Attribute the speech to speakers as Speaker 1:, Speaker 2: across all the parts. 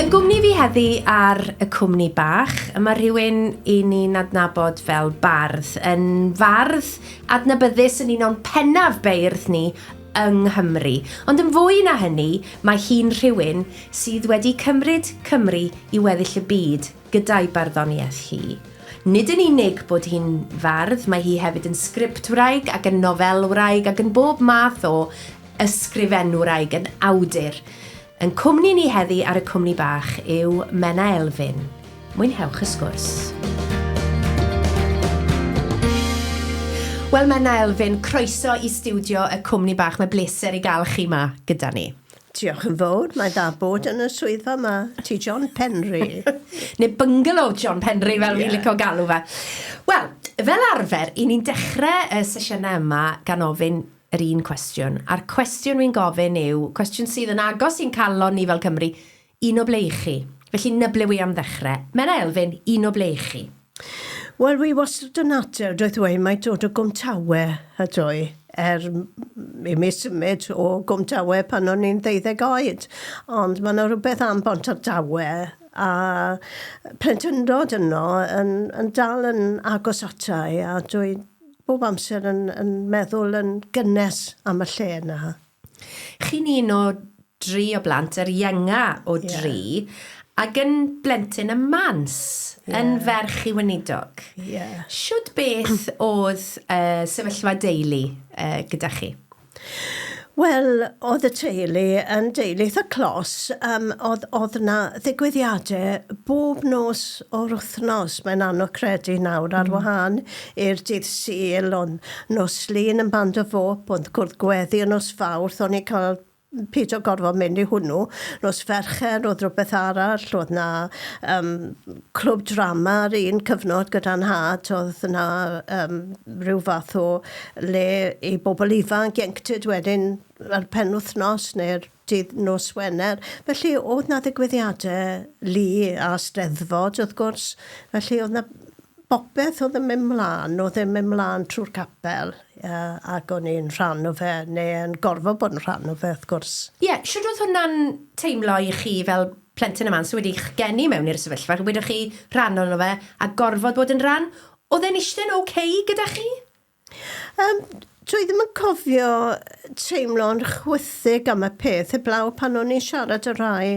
Speaker 1: Yn gwmni fi heddi ar y cwmni bach, mae rhywun i ni'n adnabod fel bardd, yn fardd adnabyddus yn un o'n pennaf beirdd ni yng Nghymru. Ond yn fwy na hynny, mae hi'n rhywun sydd wedi cymryd Cymru i weddill y byd gyda'i barddoniaeth hi. Nid yn unig bod hi'n fardd, mae hi hefyd yn sgriptwraig ac yn nofelwraig ac yn bob math o ysgrifenwraig, yn awdur. Yn cwmni ni heddi ar y cwmni bach yw Menna Elfyn. Mwynhewch y sgwrs. Wel Menna Elfyn, croeso i stiwdio y cwmni bach. Mae bleser i gael chi 'ma gyda ni.
Speaker 2: Diolch yn fawr, mae dda bod yn y swyddfa yma. Ti John Penry.
Speaker 1: Neu bungalow John Penry fel fi'n licio galw fe. Wel, fel arfer, i ni'n dechrau y sesiynau yma gan ofyn yr un cwestiwn, a'r cwestiwn wi'n gofyn yw, cwestiwn sydd yn agos i'n calon ni fel Cymry, un o ble 'y chi? Felly 'na ble wi am ddechrau. Menna Elfyn, un o ble 'y chi?
Speaker 2: Wel, wi wastad yn ateb drwy ddweud mai dod o Gwmtawe ydw i, er i mi symud o Gwmtawe pan o'n i'n ddeuddeg oed, ond mae 'na rywbeth am Bontardawe a plentyndod yno yn yn dal yn agos ata i a dwi bob amser yn yn meddwl yn gynnes am y lle 'na.
Speaker 1: Chi'n un o dri o blant, yr ienga o dri, yeah. ac yn blentyn y mans, yeah. yn ferch i weinidog.
Speaker 2: Yeah.
Speaker 1: Shwd beth oedd uh, sefyllfa deulu uh, gyda chi?
Speaker 2: Wel, oedd y teulu yn deulu eitha clos. Um, oedd, oedd 'na ddigwyddiadau bob nos o'r wythnos, mae'n anodd credu nawr, ar wahân i'r dydd Sul, ond nos Lun yn Band of Hope, ond cwrdd gweddi yn nos Fawrth, o'n i'n cael pido gorfod mynd i hwnnw. Nos Fercher, oedd rhywbeth arall, oedd 'na um, clwb drama ar un cyfnod gyda'n nhad, oedd 'na um, rhyw fath o le i bobl ifanc, ieuenctid wedyn ar penwythnos neu'r dydd nos Wener. Felly oedd 'na ddigwyddiadau lu a Steddfod wrth gwrs. Felly oedd 'na bopeth oedd yn mynd mlaen, oedd yn mynd mlaen trwy'r capel uh, ac o'n i'n rhan o fe, neu yn gorfod bod yn rhan o fe wrth gwrs.
Speaker 1: Ie, yeah, shwd oedd hwnna'n teimlo i chi fel plentyn y man sydd wedi'ch geni mewn i'r sefyllfa, wedwch chi rhan ohono fe a gorfod bod yn rhan? Oedd e'n eistedd yn ok gyda chi?
Speaker 2: Um, dwi ddim yn cofio teimlo'n chwythig am y peth, heblaw pan o'n i'n siarad â rhai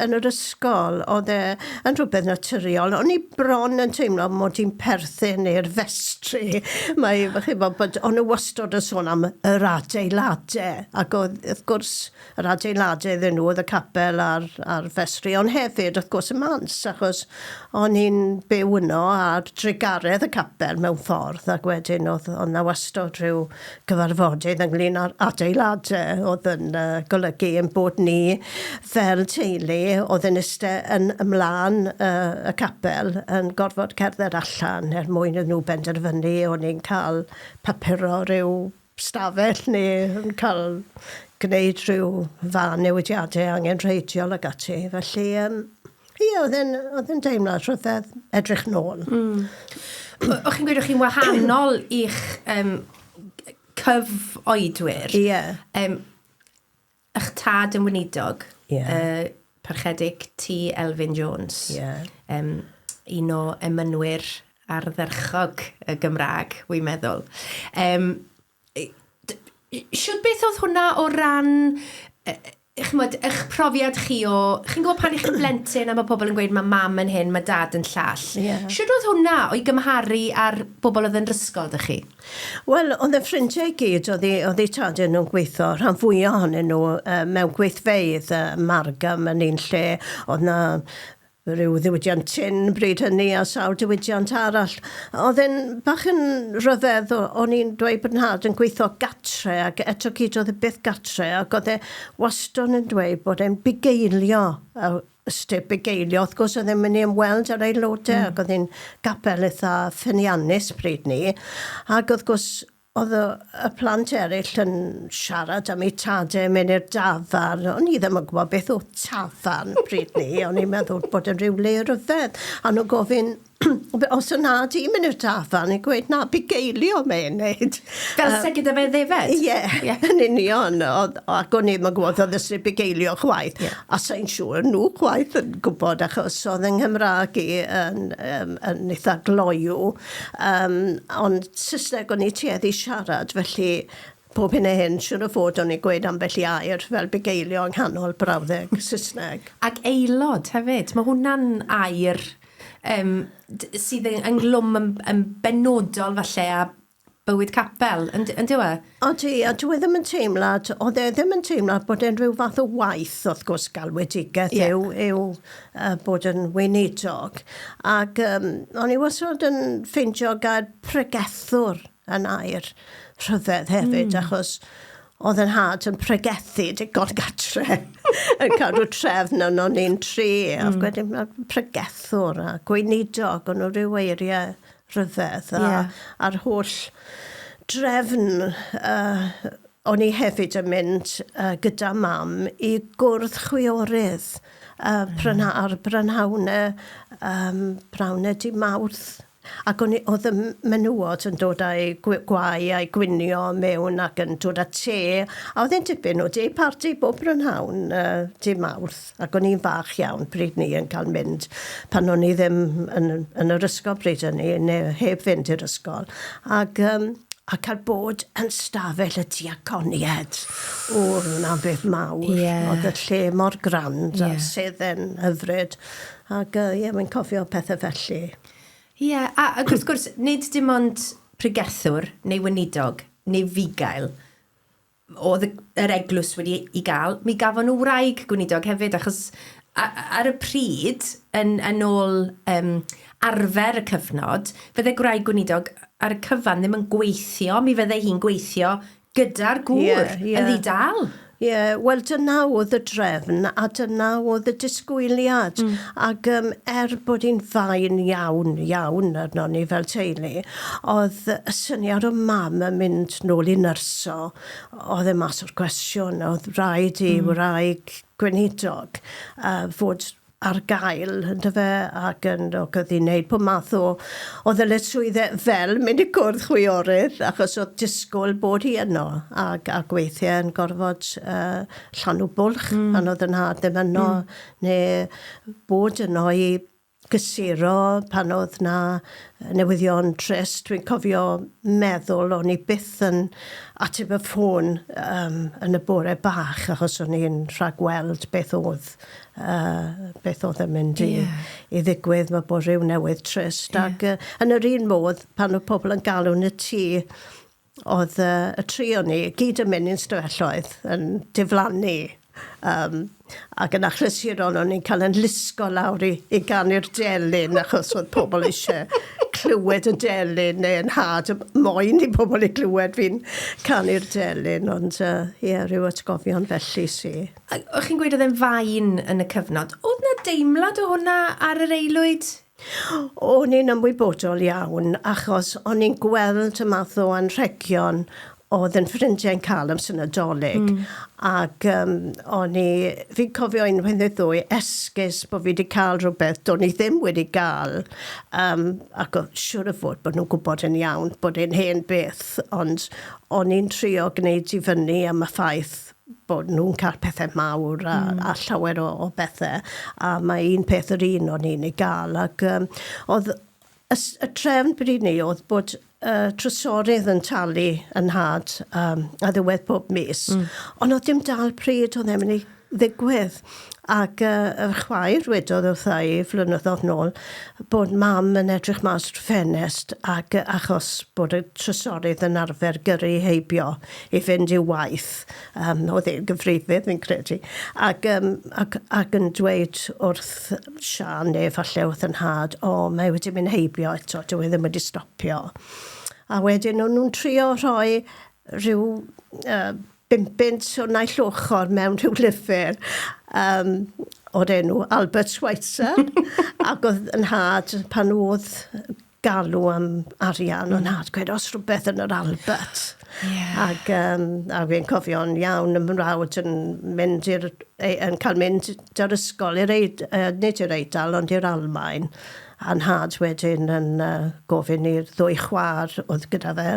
Speaker 2: yn yr ysgol, oedd e yn rhywbeth naturiol. O'n i bron yn teimlo mod i'n perthyn i'r festri. Mae, chi'n bod, bod o'n nhw wastod yn sôn am yr adeiladau, ac oedd, wrth gwrs, yr adeiladau iddyn nhw oedd y capel a'r, a'r festri, ond hefyd, wrth gwrs, y mans, achos o'n i'n byw yno ar drugaredd y capel mewn ffordd, ac wedyn oedd, oedd 'na wastod rhyw gyfarfodydd ynglyn â'r adeiladau oedd yn uh, golygu ein bod ni fel teulu oedd yn eistedd yn ymlaen uh, y capel yn gorfod cerdded allan er mwyn iddyn nhw benderfynu o'n i'n cael papuro rhyw stafell neu yn cael gwneud rhyw fân newidiadau angenrheidiol ac ati. Felly, um, ie, oedd e'n oedd e'n deimlad rhyfedd edrych nôl. Mm.
Speaker 1: O'ch chi'n gweud o'ch chi'n wahanol i'ch um, cyfoedwyr.
Speaker 2: Ie. Yeah.
Speaker 1: Um, Ych tad yn weinidog.
Speaker 2: Ie.
Speaker 1: Uh, Parchedig T. Elfyn Jones.
Speaker 2: Ie.
Speaker 1: Um, un o emynwyr ardderchog y Gymraeg, wy'n meddwl. Um, Shwd beth oedd hwnna o ran ch'mod, eich profiad chi o... Chi'n gwybod pan ych chi'n blentyn a mae pobl yn gweud mae mam yn hyn, mae dad yn llall.
Speaker 2: Yeah.
Speaker 1: Shwd oedd hwnna o'i gymharu â'r bobl oedd yn yr ysgol 'da chi?
Speaker 2: Wel, oedd y ffrindiau i gyd, oedd eu, oedd eu tadau nhw'n gweithio, rhan fwyaf ohonyn nhw uh, mewn gweithfeydd, uh, Margam yn un lle, oedd na rhyw ddiwydiant tin bryd hynny a sawl diwydiant arall. Oedd e'n bach yn rhyfedd, o'n i'n dweud bod nhad yn gweithio gatre ac eto gyd oedd e byth gatre ac oedd e wastad yn dweud bod e'n bugeilio ystyr bugeilio, wrth gwrs oedd e'n mynd i ymweld â'r aelodau mm. ac oedd hi'n gapel eitha ffyniannus pryd ni. Ac wrth gwrs oedd y, y plant eraill yn siarad am eu tadau yn mynd i'r dafarn. O'n i ddim yn gwybod beth oedd tafarn pryd ni. O'n i'n meddwl bod yn rhyw le rhyfedd. A nhw'n gofyn, Os yna di mynd i'r dafarn i gweud na, bugeilio mae'n neud.
Speaker 1: Fel se gyda fe ddefed?
Speaker 2: Ie, yeah, yn union. Ac o'n i ddim yn gwybod oedd ystyr bugeilio chwaith. Yeah. A sa'n siŵr nhw chwaith yn gwybod achos oedd yng Nghymraeg i yn, um, yn eitha gloyw. Um, ond Saesneg o'n i tueddu siarad, felly pob hyn a hyn, siwr o fod o'n i'n gweud ambell i air fel bugeilio yng nghanol brawddeg Saesneg.
Speaker 1: Ac aelod hefyd, mae hwnna'n air um, sydd ynghlwm yn, yn benodol falle a bywyd capel, yn, yn dyw e?
Speaker 2: Odi, a dwi e ddim yn teimlad, oedd e ddim yn teimlad bod e'n rhyw fath o waith, wrth gwrs, galwedigaeth yeah. yw, yw uh, bod yn weinidog. Ac um, o'n i wastad yn ffeindio gair pregethwr yn air rhyfedd hefyd, achos oedd yn nhad yn pregethu digon gatre yn cadw trefn yn o'n i'n tri. A wedyn pregethwr a gweinidog, o'n nhw rhyw eiriau rhyfedd. A, yeah. a'r holl drefn uh, o'n i hefyd yn mynd uh, gyda mam i gwrdd chwiorydd uh, prynha, ar brynhawnau, um, prynhawnau di Mawrth. Ac o'n i, oedd y menywod yn dod â'i gwau a'i gwinio mewn ac yn dod â te. A oedd e'n dipyn o de party bob prynhawn uh, dy Mawrth. Ac o'n i'n fach iawn pryd ni yn cael mynd pan o'n i ddim yn, yn yr ysgol pryd hynny, neu heb fynd i'r ysgol. Ac, um, a cael bod yn stafell y diaconied. O, hwnna'n beth mawr. Yeah. Oedd y lle mor grand yeah. a sedden hyfryd. Ac ie, yeah, mae'n cofio pethau felly.
Speaker 1: Ie, yeah, a, ac wrth gwrs, nid dim ond pregethwr neu weinidog neu fugail oedd yr eglwys wedi i gael, mi gafon nhw wraig gweinidog hefyd, achos ar y pryd, yn, yn ôl um, arfer y cyfnod, fydde gwraig gweinidog ar y cyfan ddim yn gweithio, mi fydde hi'n gweithio gyda'r gŵr yeah, yeah. yn ddi-dal.
Speaker 2: Ie, yeah, wel dyna oedd y drefn a dyna oedd y disgwyliad. Ac um, er bod hi'n fain iawn, iawn arno ni fel teulu, oedd y syniad o mam yn mynd nôl i nyrsio, oedd e mas o'r cwestiwn, oedd rhaid i wraig gweinidog uh, fod ar gael, yndyfe, ac yn ac oedd hi'n neud pob math o, o ddyletswyddau fel mynd i gwrdd chwiorydd, achos oedd disgwyl bod hi yno, ac, ac weithiau yn gorfod uh, llanw bwlch mm. pan oedd yn nhad ddim yno, neu bod yno i gysuro pan oedd na newyddion trist. Dwi'n cofio meddwl o'n i byth yn ateb y ffôn um, yn y bore bach achos o'n i'n rhagweld beth oedd uh, beth oedd yn mynd i, yeah. i ddigwydd, mae bod rhyw newydd trist. Yeah. Ac uh, yn yr un modd, pan oedd pobl yn galw yn y tŷ, oedd uh, y tri o'n ni gyd yn mynd i'n stafelloedd yn diflannu. Um, ac yn achlysurol o'n i'n cael yn lusgo lawr i, i ganu'r delyn achos oedd pobl eisiau clywed y delyn neu yn had moyn i pobl i glywed fi'n canu'r delyn, ond ie, uh, yeah, rhyw atgofion felly si.
Speaker 1: O'ch chi'n gweud oedd e'n fain yn y cyfnod. Oedd na deimlad o hwnna ar yr aelwyd?
Speaker 2: O'n i'n ymwybodol iawn, achos o'n i'n gweld y math o anrhegion oedd yn ffrindiau'n cael am Nadolig. Ac um, o'n i, fi'n cofio unwaith neu ddwy esgus bod fi wedi cael rhywbeth do'n i ddim wedi gael. Um, ac oedd siŵr o fod bod nhw'n gwybod yn iawn bod e'n hen beth, ond o'n i'n trio gwneud i fyny am y ffaith bod nhw'n cael pethau mawr a, a llawer o, o bethau. A mae un peth yr un o'n i'n ei gael. Ac um, oedd y, y trefn bryd ni oedd bod uh, trysorydd yn talu yn nhad um, a ddiwedd pob mis. Ond oedd dim dal pryd oedd e'n mynd i ddigwydd. Ac uh, y chwaer wedodd wrtha i flynyddoedd nôl bod mam yn edrych mas drwy ffenest ac uh, achos bod y trysorydd yn arfer gyrru heibio i fynd i'w waith. Um, oedd e'n gyfrifydd fi'n credu. Ac, um, ac, ac yn dweud wrth Sian neu falle wrth yn nhad, o, mae wedi mynd heibio eto, dyw e ddim wedi stopio. A wedyn o'n nhw'n trio rhoi rhyw uh, bunt o naill ochr mewn rhyw lyfr um, o'r enw Albert Schweitzer. Ac oedd yn nhad pan oedd galw am arian, o'n nhad gweud, os rhywbeth yn yr Albert. Yeah. Ac, um, a fi'n cofio'n iawn y mrawd yn mynd i'r, yn cael mynd i'r ysgol i'r Eid, uh, nid i'r Eidal, ond i'r Almaen. A nhad wedyn yn uh, gofyn i'r ddwy chwaer oedd gyda fe,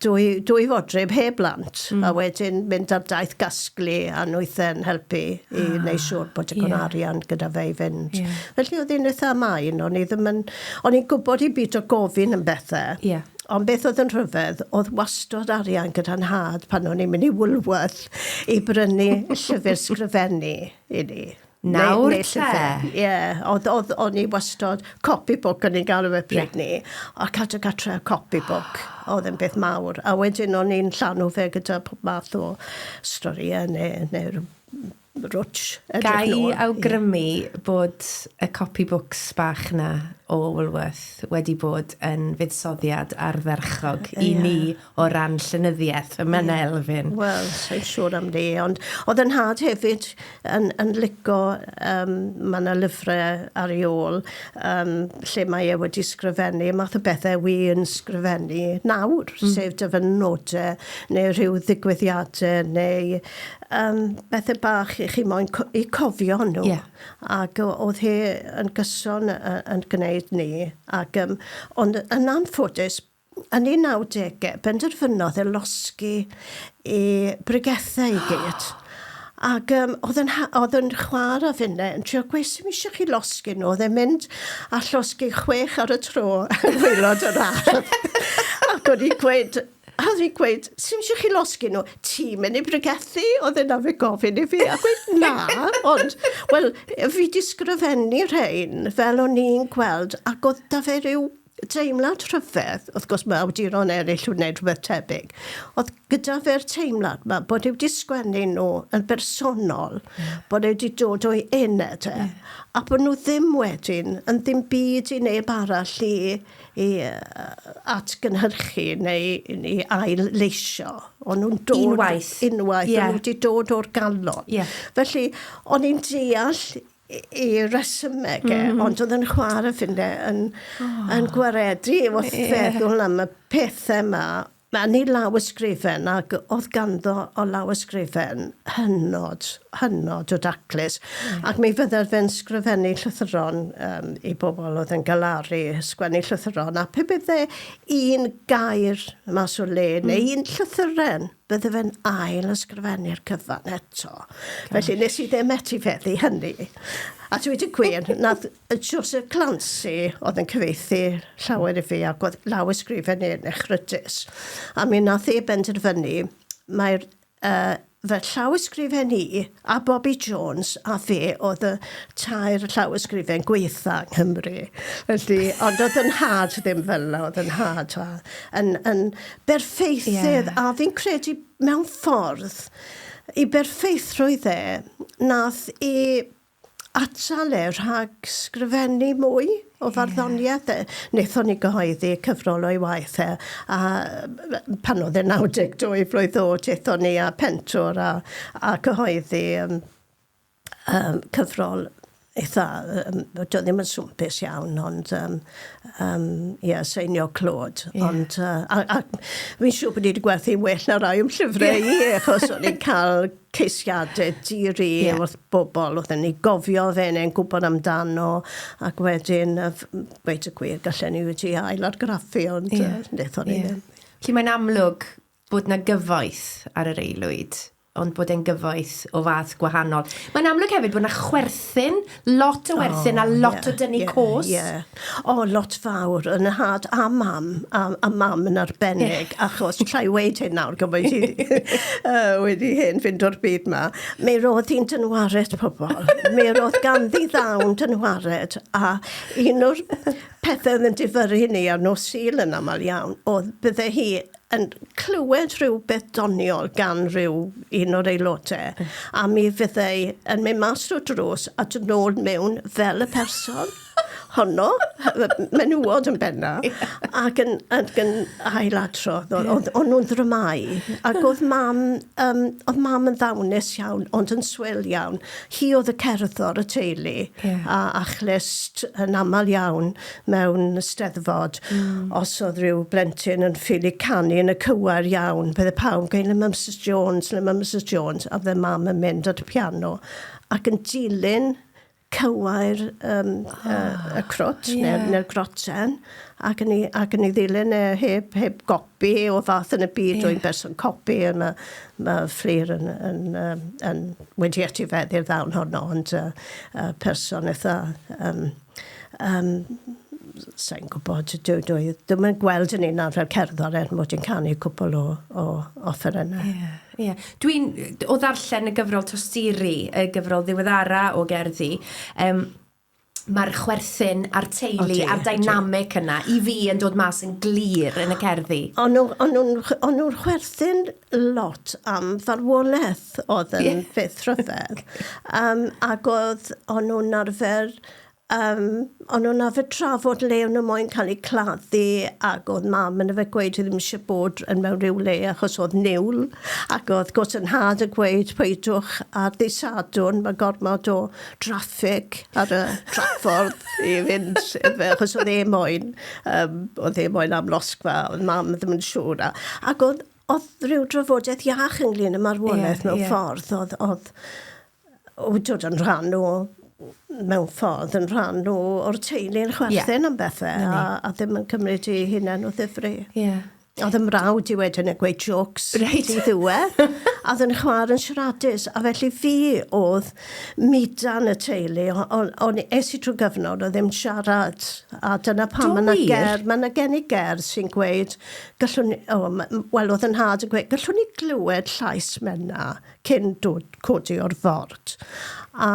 Speaker 2: dwy, dwy fodryb heb blant, mm. a wedyn mynd ar daith gasglu a nwythau'n helpu i ah, wneud siŵr bod digon yeah. arian gyda fe i fynd. Yeah. Felly oedd hi'n eitha main, o'n i ddim yn... O'n i'n gwybod i byd o gofyn yn bethau.
Speaker 1: Yeah.
Speaker 2: Ond beth oedd yn rhyfedd, oedd wastod arian gyda nhad pan o'n i'n mynd i Woolworth i brynu llyfr sgrifennu i ni.
Speaker 1: Nawr te!
Speaker 2: Ie, oedd, oedd, o'n i wastod, copybook o'n i'n galw fe pryd ni, a cadw gatre copybook, oedd yn beth mawr. A wedyn o'n i'n llanw fe gyda pob math o storïau neu, neu rwtsh.
Speaker 1: Ga i awgrymu bod y copybooks bach 'na o Woolworth wedi bod yn fuddsoddiad ardderchog i ni o ran llenyddiaeth y Menna Elfyn.
Speaker 2: Wel, sa'n siŵr am ni, ond oedd yn nhad hefyd yn, yn lico, um, mae yna lyfrau ar ei ôl, um, lle mae e wedi sgrifennu, math o bethau wi yn sgrifennu nawr, mm. sef dyfynodau neu rhyw ddigwyddiadau neu um, bethau bach i chi moyn co i cofio nhw.
Speaker 1: Yeah.
Speaker 2: Ac oedd hi yn gyson yn gwneud ni. Ac, um, ond yn anffodus, Yn ei nawdegau, benderfynodd e losgi ei bregethau i gyd. Ac um, oedd yn, oedd yn chwarae a finne yn trio gweud, sy'n eisiau chi losgi nhw. Oedd e'n mynd a llosgi chwech ar y tro yn waelod yr ardd. Ac o'n i'n gweud, a oedd i'n gweud, sy'n eisiau chi losgi nhw? Ti'n mynd i bregethu? Oedd e'n arfer gofyn i fi. A gweud, na, ond, wel, fi di sgrifennu rhain fel o'n i'n gweld, ac oedd da fe rhyw teimlad rhyfedd, wrth gwrs mae awduron eraill yn gwneud rhywbeth tebyg, oedd gyda fe'r teimlad ma bod e wedi sgwennu nhw yn bersonol, yeah. bod e wedi dod o'i ened e, yeah. a bod nhw ddim wedyn yn ddim byd i neb arall i, i atgynhyrchu neu i ail-leisio. O'n nhw'n dod...
Speaker 1: Unwaith.
Speaker 2: Unwaith, yeah. o'n nhw wedi dod o'r galon.
Speaker 1: Yeah.
Speaker 2: Felly, o'n i'n deall i resymeg e, mm. ond oedd yn chwarae ffinne yn, oh. yn gwaredu wrth yeah. feddwl am y pethau yma. Mae ni law ysgrifen ac oedd ganddo o law ysgrifen hynod, hynod o daclus. Mm. Ac mi fydde'r fe'n sgrifennu llythyron um, i bobl oedd yn galaru, sgwennu llythyron, a pe bydde un gair mas o le, mm. neu un llythyren, Bydde fe'n ail ysgrifennu'r cyfan eto. Felly nes i ddim etifeddu hynny. A dweud y gwir, nath Joseph Clancy oedd yn cyfieithu llawer i fi ac oedd law ysgrifen i'n echrydus. A mi nath e benderfynu mae'r uh, fy llawysgrifen i a Bobby Jones a fe oedd y tair llawysgrifen gweitha yng Nghymru. Felly, ond oedd yn nhad ddim fel yna, oedd yn nhad a, yn, yn berffeithydd, yeah. a fi'n credu mewn ffordd, i berffeithrwydd e, nath i atal e rhag sgrifennu mwy o farddoniaeth. Yeah. Wnaethon ni gyhoeddi cyfrol o'i waith e, a pan oedd e 92 flwydd oed, aethon ni a pentwr a, a cyhoeddi um, um, cyfrol eitha, um, dio ddim yn swmpus iawn, ond um, um, yeah, seinio clod. Yeah. Ond, uh, a, a fi'n siŵr bod ni wedi gwerthu'n well na rai o'm llyfrau yeah. i, achos o'n i'n cael ceisiadau diri yeah. wrth bobl, oedd yn ei gofio fe neu'n gwybod amdano, ac wedyn, gweud y gwir, gallen ni wedi ail argraffu, ond yeah. wnaethon ni yeah. ddim.
Speaker 1: Felly mae'n amlwg bod 'na gyfoeth ar yr aelwyd, ond bod e'n gyfoeth o fath gwahanol. Mae'n amlwg hefyd bod 'na chwerthin, lot o werthin oh, a lot yeah, o dynnu
Speaker 2: yeah,
Speaker 1: cos.
Speaker 2: Yeah. O, oh, lot fawr, yn y had a mam, a, a mam yn arbennig, yeah. achos llai weid hyn nawr, gymaint i uh, wedi hyn fynd o'r byd ma. Mi roedd hi'n dynwared pobl. Mi roedd ganddi ddawn dynwared, a un o'r pethau oedd yn difyrru ni ar nos Sul yn aml iawn, oedd bydde hi yn clywed rhyw beth doniol gan rhyw un o'r aelodau, a mi fyddai yn mynd mas o'r drws a dod nôl mewn fel y person honno, menywod yn benna, ac yn, ac yn ailadrodd. Oedd yeah. nhw'n ddramau. Ac oedd mam, um, oedd mam yn ddawnus iawn, ond yn swil iawn. Hi oedd y cerddor y teulu, yeah. a, a chlust yn aml iawn mewn Steddfod, mm. os oedd rhyw blentyn yn ffili canu yn y cywair iawn, bydde pawb yn gweud, le mae Mrs Jones, le mae Mrs Jones, a bydde mam yn mynd at y piano ac yn dilyn Cywair um, oh, y crwt yeah. neu'r neu groten ac yn ei, ac yn ei ddilyn e heb, heb gopi o fath yn y byd yeah. dwi'n berson copi a mae ma Fflur yn, yn, yn, yn wedi etifeddu'r ddawn honno ond uh, person eitha um, um, sa'n gwybod, dwi, dwi, dwi'm yn gweld yn unan fel cerddor er mod i'n canu cwpl o, o offerynnau.
Speaker 1: Ie, yeah, ie. Yeah. Dwi'n, o ddarllen y gyfrol Tosturi, y gyfrol ddiweddara o gerddi, um, mae'r chwerthin a'r teulu a'r dynamic yna i fi yn dod mas yn glir yn y cerddi.
Speaker 2: O'n nhw'n chwerthin lot am farwolaeth oedd yn yeah. beth rhyfedd. um, ac oedd o'n nhw'n arfer Yym, o'n nhw'n arfer trafod le o'n nhw moyn cael eu claddu ac oedd mam yn arfer gweud dwi ddim eisiau bod yn mewn rhyw le achos oedd niwl ac oedd gwrs yn nhad yn gweud peidwch ar ddydd Sadwrn mae gormod o draffig ar y draffordd i fynd efe achos oedd e moyn um, oedd e moyn amlosgfa oedd mam ddim yn siŵr a, ac oedd oedd rhyw drafodaeth iach ynglyn â marwolaeth yeah, mewn yeah. ffordd oedd oedd oedd dod yn rhan o, mewn ffordd, yn rhan o, o'r teulu'n chwerthin yeah. am bethau a, a ddim yn cymryd i hunain o ddifri.
Speaker 1: Yeah.
Speaker 2: Oedd y mrawd i wedyn yn gweud jokes right. i ddiwedd. a oedd yn chwarae yn siaradus. A felly fi oedd mudan y teulu. O'n on, es i trwy gyfnod o ddim siarad. A dyna pam mae yna ger, mae yna gen i ger sy'n gweud, gallwn ni, oh, wel oedd yn nhad yn gweud, gallwn ni glywed llais Menna cyn dod codi o'r ford. A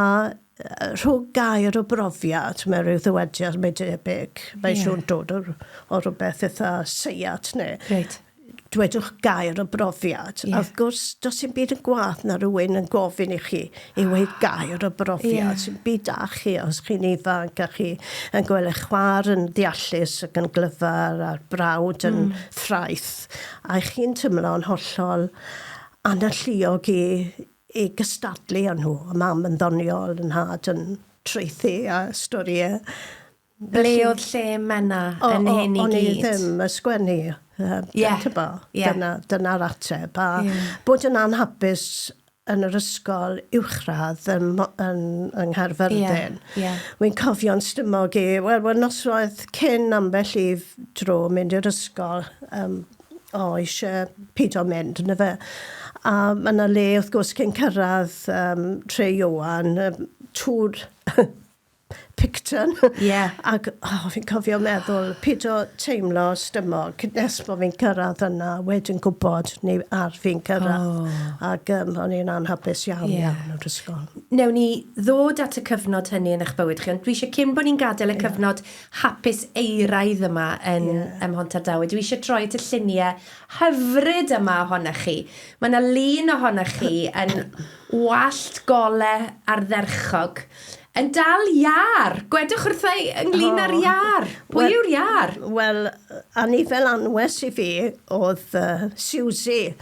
Speaker 2: rhwng gair o brofiad, mae rhyw ddywediad mae debyg, mae'n yeah. siŵr dod o, o rhywbeth eitha seiat neu.
Speaker 1: Right.
Speaker 2: Dwedwch gair o brofiad. Yeah. A wrth gwrs, does dim byd yn gwath na rhywun yn gofyn i chi i weud gair o brofiad. Yeah. Sy'n byd da chi os chi'n ifanc a chi yn gweld eich chwaer yn ddeallus ac yn glyfar a'r brawd yn mm. ffraeth. A chi'n teimlo'n hollol analluog i i gystadlu â nhw. A mam yn ddoniol, yn nhad yn traethu a storïau.
Speaker 1: Ble oedd lle Menna yn hyn i gyd?
Speaker 2: O'n i ddim yn sgwennu.
Speaker 1: Ie.
Speaker 2: Dyna, dyna'r ateb. A yeah. bod yn anhapus yn yr ysgol uwchradd yn, yn, yng Nghaerfyrddin.
Speaker 1: Yeah, yeah.
Speaker 2: Wy'n cofio'n stymog i, wel, wel noswaith cyn ambell i dro mynd i'r ysgol, um, o, eisiau pido mynd, na fe. A mae yna le, wrth gwrs, cyn cyrraedd um, Tre Ioan, um, tŵr Picton.
Speaker 1: Yeah.
Speaker 2: Ac oh, fi'n cofio meddwl, pido teimlo stymog nes bod fi'n cyrraedd yna, wedyn gwybod neu ar fi'n cyrraedd.
Speaker 1: Oh.
Speaker 2: Ac um, o'n i'n anhapus iawn, yeah. iawn o'r ysgol.
Speaker 1: Newn ni ddod at y cyfnod hynny yn eich bywyd chi, ond dwi eisiau cyn bod ni'n gadael y cyfnod hapus euraidd yma yn yeah. ym Mhontardawe. Dwi eisiau troi at y lluniau hyfryd yma ohonoch chi. Mae yna lun ohonoch chi yn wallt gole ardderchog yn dal iar. Gwedwch wrtha i ynglyn â'r iar. Pwy well, yw'r iar?
Speaker 2: Wel, anifel anwes i fi oedd uh, Susie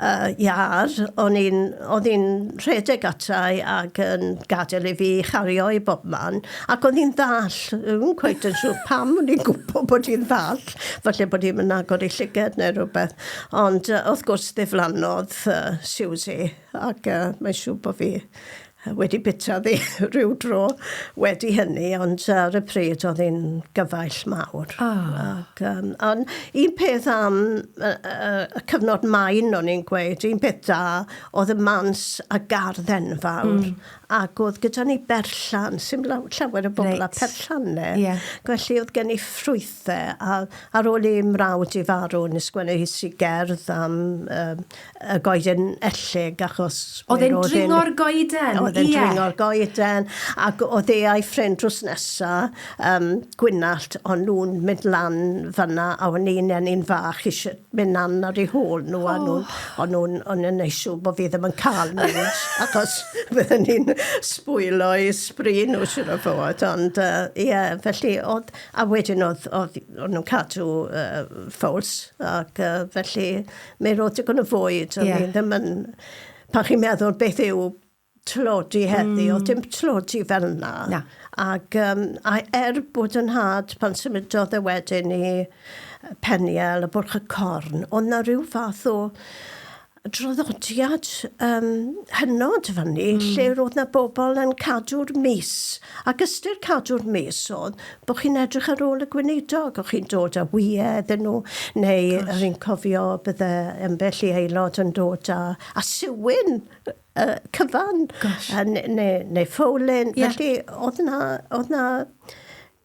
Speaker 2: uh, iar. O'n i'n, oedd hi'n rhedeg atai ac yn gadael i fi chario i bob man. Ac oedd hi'n ddall. Dwi'n cweit yn siŵr pam o'n i'n gwybod bod hi'n ddall. Falle bod hi'n mynd agor ei llygad neu rhywbeth. Ond uh, wrth gwrs ddiflannodd uh, Susie ac uh, mae'n siŵr bod fi wedi bita ddi rhyw dro wedi hynny, ond ar y pryd oedd hi'n gyfaill mawr.
Speaker 1: Oh.
Speaker 2: Ac, um, ond un peth am y, y, y cyfnod main o'n i'n gweud, un peth da, oedd y mans a gardd enfawr. Ac oedd gyda ni berllan, sy'n llawer o bobl
Speaker 1: Reit.
Speaker 2: â perllannau.
Speaker 1: Ie.
Speaker 2: Felly oedd gen i ffrwythau, a ar ôl i mrawd i farw, nes sgwennu hi si gerdd am um, y goeden ellig, achos...
Speaker 1: Oedd e'n
Speaker 2: mi roedd
Speaker 1: dringo'r goeden?
Speaker 2: Oedd e'n
Speaker 1: Ie.
Speaker 2: dringo'r goeden, ac oedd e a'i ffrind drws nesa, um, Gwynallt, o'n nhw'n mynd lan fanna, a o'n i'n enni'n fach eisiau mynd lan ar eu hôl nhw, a nhw'n, o'n nhw'n, o'n nhw'n neud siŵr bod fi ddim yn cael mynd, achos bydden ni'n sbwylo i sbri nhw, siŵr o fod, ond ie, uh, yeah, felly, oedd, a wedyn oedd, oedd, o'n nhw'n cadw uh, ffowls, ac uh, felly, mi roedd digon o fwyd, o'n
Speaker 1: Ie.
Speaker 2: i ddim yn, pan chi'n meddwl beth yw tlodi heddi, mm. oedd dim tlodi fel yna.
Speaker 1: Na.
Speaker 2: Ac um, a er bod yn nhad pan symudodd e wedyn i Peniel a Bwrch y Corn, oedd na rhyw fath o draddodiad um, hynod fyny, lle roedd 'na bobl yn cadw'r mis. Ac ystyr cadw'r mis oedd bod chi'n edrych ar ôl y gweinidog, o'ch chi'n dod â wyau iddyn nhw, neu fi'n cofio bydde ambell i aelod yn dod â, a siwin uh, cyfan, neu, neu, neu ffowlyn. Yeah. Felly oedd na, oedd na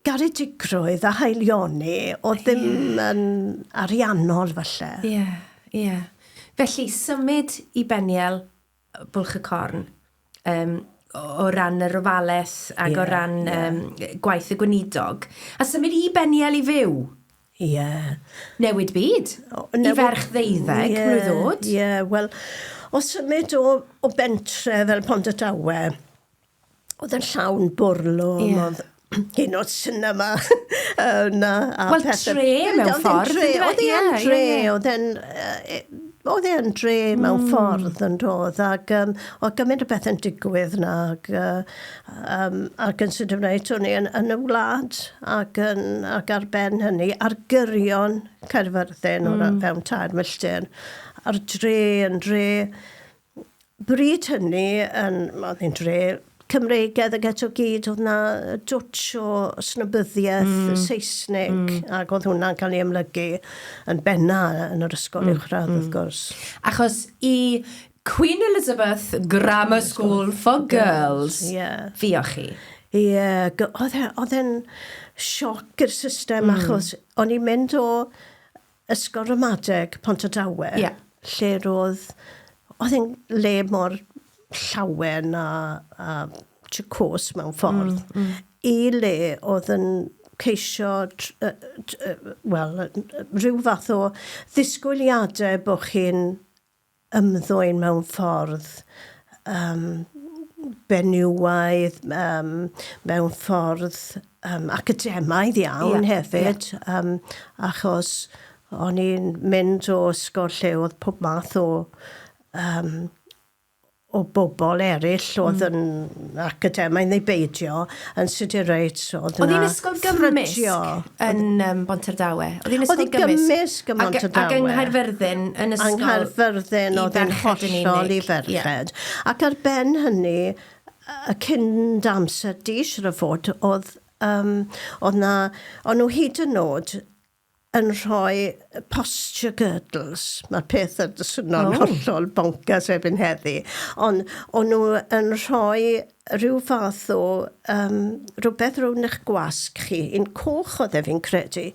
Speaker 2: garedigrwydd a haelioni oedd ddim yeah. yn ariannol falle.
Speaker 1: Ie, yeah, ie. Yeah. Felly, symud i Beniel, Bwlch y Corn, um, o ran yr ofalaeth ac yeah, o ran yeah. um, gwaith y gweinidog, a symud i Beniel i fyw.
Speaker 2: Ie. Yeah.
Speaker 1: Newid byd. O, newid, I ferch ddeuddeg yeah, mlwydd oed.
Speaker 2: Ie, yeah, wel, o symud o, o bentre fel Pontardawe, oedd yn llawn bwrlwm, yeah. oedd hyn o'r cinema yna.
Speaker 1: Wel, tre mewn ffordd.
Speaker 2: Oedd e'n dre, oedd e'n oedd e'n dre mewn ffordd yn dod, ac um, oedd gymaint o bethau'n digwydd na, ac, uh, um, ac yn sydyn reit, o'n i yn, yn y wlad, ac, yn, ac ar ben hynny, ar gyrion Caerfyrddin, mm. o'r fewn tair milltir, a'r dre yn dre, Bryd hynny, yn, oedd hi'n dre Cymreigedd ac eto gyd, oedd na dwtsh o snobyddiaeth mm. Saesneg, ac oedd hwnna'n cael ei amlygu yn benna yn yr ysgol mm. uwchradd, mm. wrth gwrs.
Speaker 1: Achos i Queen Elizabeth Grammar School for Girls,
Speaker 2: yeah.
Speaker 1: fuoch chi?
Speaker 2: Ie, yeah, e, oedd e'n sioc i'r system, achos o'n i'n mynd o Ysgol Ramadeg Pontardawe,
Speaker 1: yeah.
Speaker 2: lle roedd, oedd e'n le mor llawen a, a jacôs mewn ffordd, i le oedd yn ceisio, wel, rhyw fath o ddisgwyliadau bod chi'n ymddwyn mewn ffordd um, benywaidd, um, mewn ffordd um, academaidd iawn yeah, hefyd, yeah. um, achos o'n i'n mynd o ysgol lle oedd pob math o um, o bobl eraill oedd mm. yn academaidd neu beidio, yn sydyn reit,
Speaker 1: oedd yna... Oedd hi'n ysgol gymysg yn um, Bontardawe?
Speaker 2: Oedd hi'n ysgol gymysg? gymysg ym Montardawe.
Speaker 1: Ac yng Nghaerfyrddin, yn ysgol...
Speaker 2: Yng Nghaerfyrddin, oedd hi'n hollol i ferched. Yeah. Ac ar ben hynny, y cyn amser di, siwr o fod, oedd, um, oedd na, o'n nhw hyd yn oed yn rhoi posture girdles. Mae'r peth yn swnio'n oh. hollol bonkers erbyn heddi. Ond o'n nhw yn rhoi rhyw fath o um, rhywbeth rownd eich gwasg chi, un coch oedd e fi'n credu,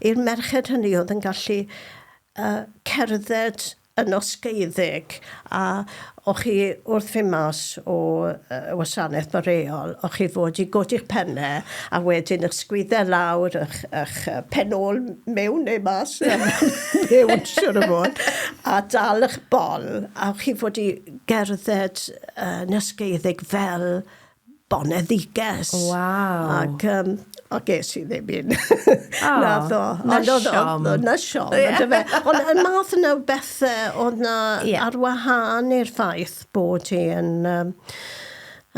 Speaker 2: i'r merched hynny oedd yn gallu uh, cerdded yn osgeiddig a o'ch chi wrth fynd mas o uh, wasanaeth boreol, o'ch chi fod i godi'ch pennau a wedyn eich sgwyddau lawr, eich, eich pen ôl mewn neu mas, mewn siwr o fod, a dal eich bol, a o'ch chi fod i gerdded uh, yn osgeiddig fel boneddiges.
Speaker 1: Waw.
Speaker 2: Ac, um, o ges i ddim un.
Speaker 1: Oh,
Speaker 2: Nath o.
Speaker 1: Na
Speaker 2: siom. Na siom, yeah. Ond y math yna o bethau oedd na yeah. ar wahân i'r ffaith bod hi yn, um,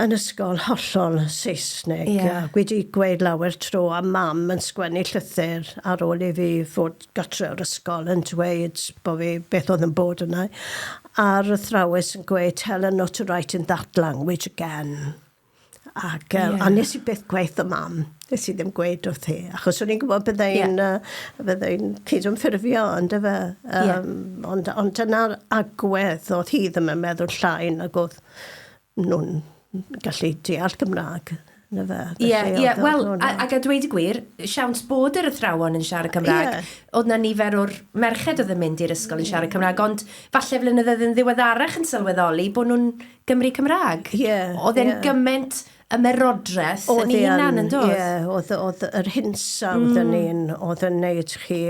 Speaker 2: yn ysgol hollol Saesneg.
Speaker 1: Yeah.
Speaker 2: Ac wedi gweud lawer tro a mam yn sgwennu llythyr ar ôl i fi fod gatre o'r ysgol yn dweud bod fi beth oedd yn bod yna. A'r athrawes yn gweud, tell her not to write in that language again. Ac, yeah. a nes i byth gweud y mam. Nes i ddim gweud wrth hi. Achos o'n i'n gwybod byddai'n yeah. uh, byddai'n cydymffurfio, ond efe. Um, yeah. Ond, ond dyna'r agwedd, oedd hi ddim yn meddwl llai nag oedd nhw'n gallu deall Gymraeg. Na fe.
Speaker 1: Ie, ie, wel, ac a dweud y gwir, siawns bod yr athrawon yn siarad Cymraeg. Yeah. Oedd na nifer o'r merched oedd yn mynd i'r ysgol yn siarad Cymraeg, ond falle flynyddoedd yn ddiweddarach yn sylweddoli bod nhw'n Gymru Cymraeg.
Speaker 2: Yeah,
Speaker 1: oedd e'n
Speaker 2: yeah.
Speaker 1: gymaint ymerodraeth yn ei hunan yn dod.
Speaker 2: Ie, yeah, oedd, oedd yr hinsawdd mm. yn un, oedd yn neud chi.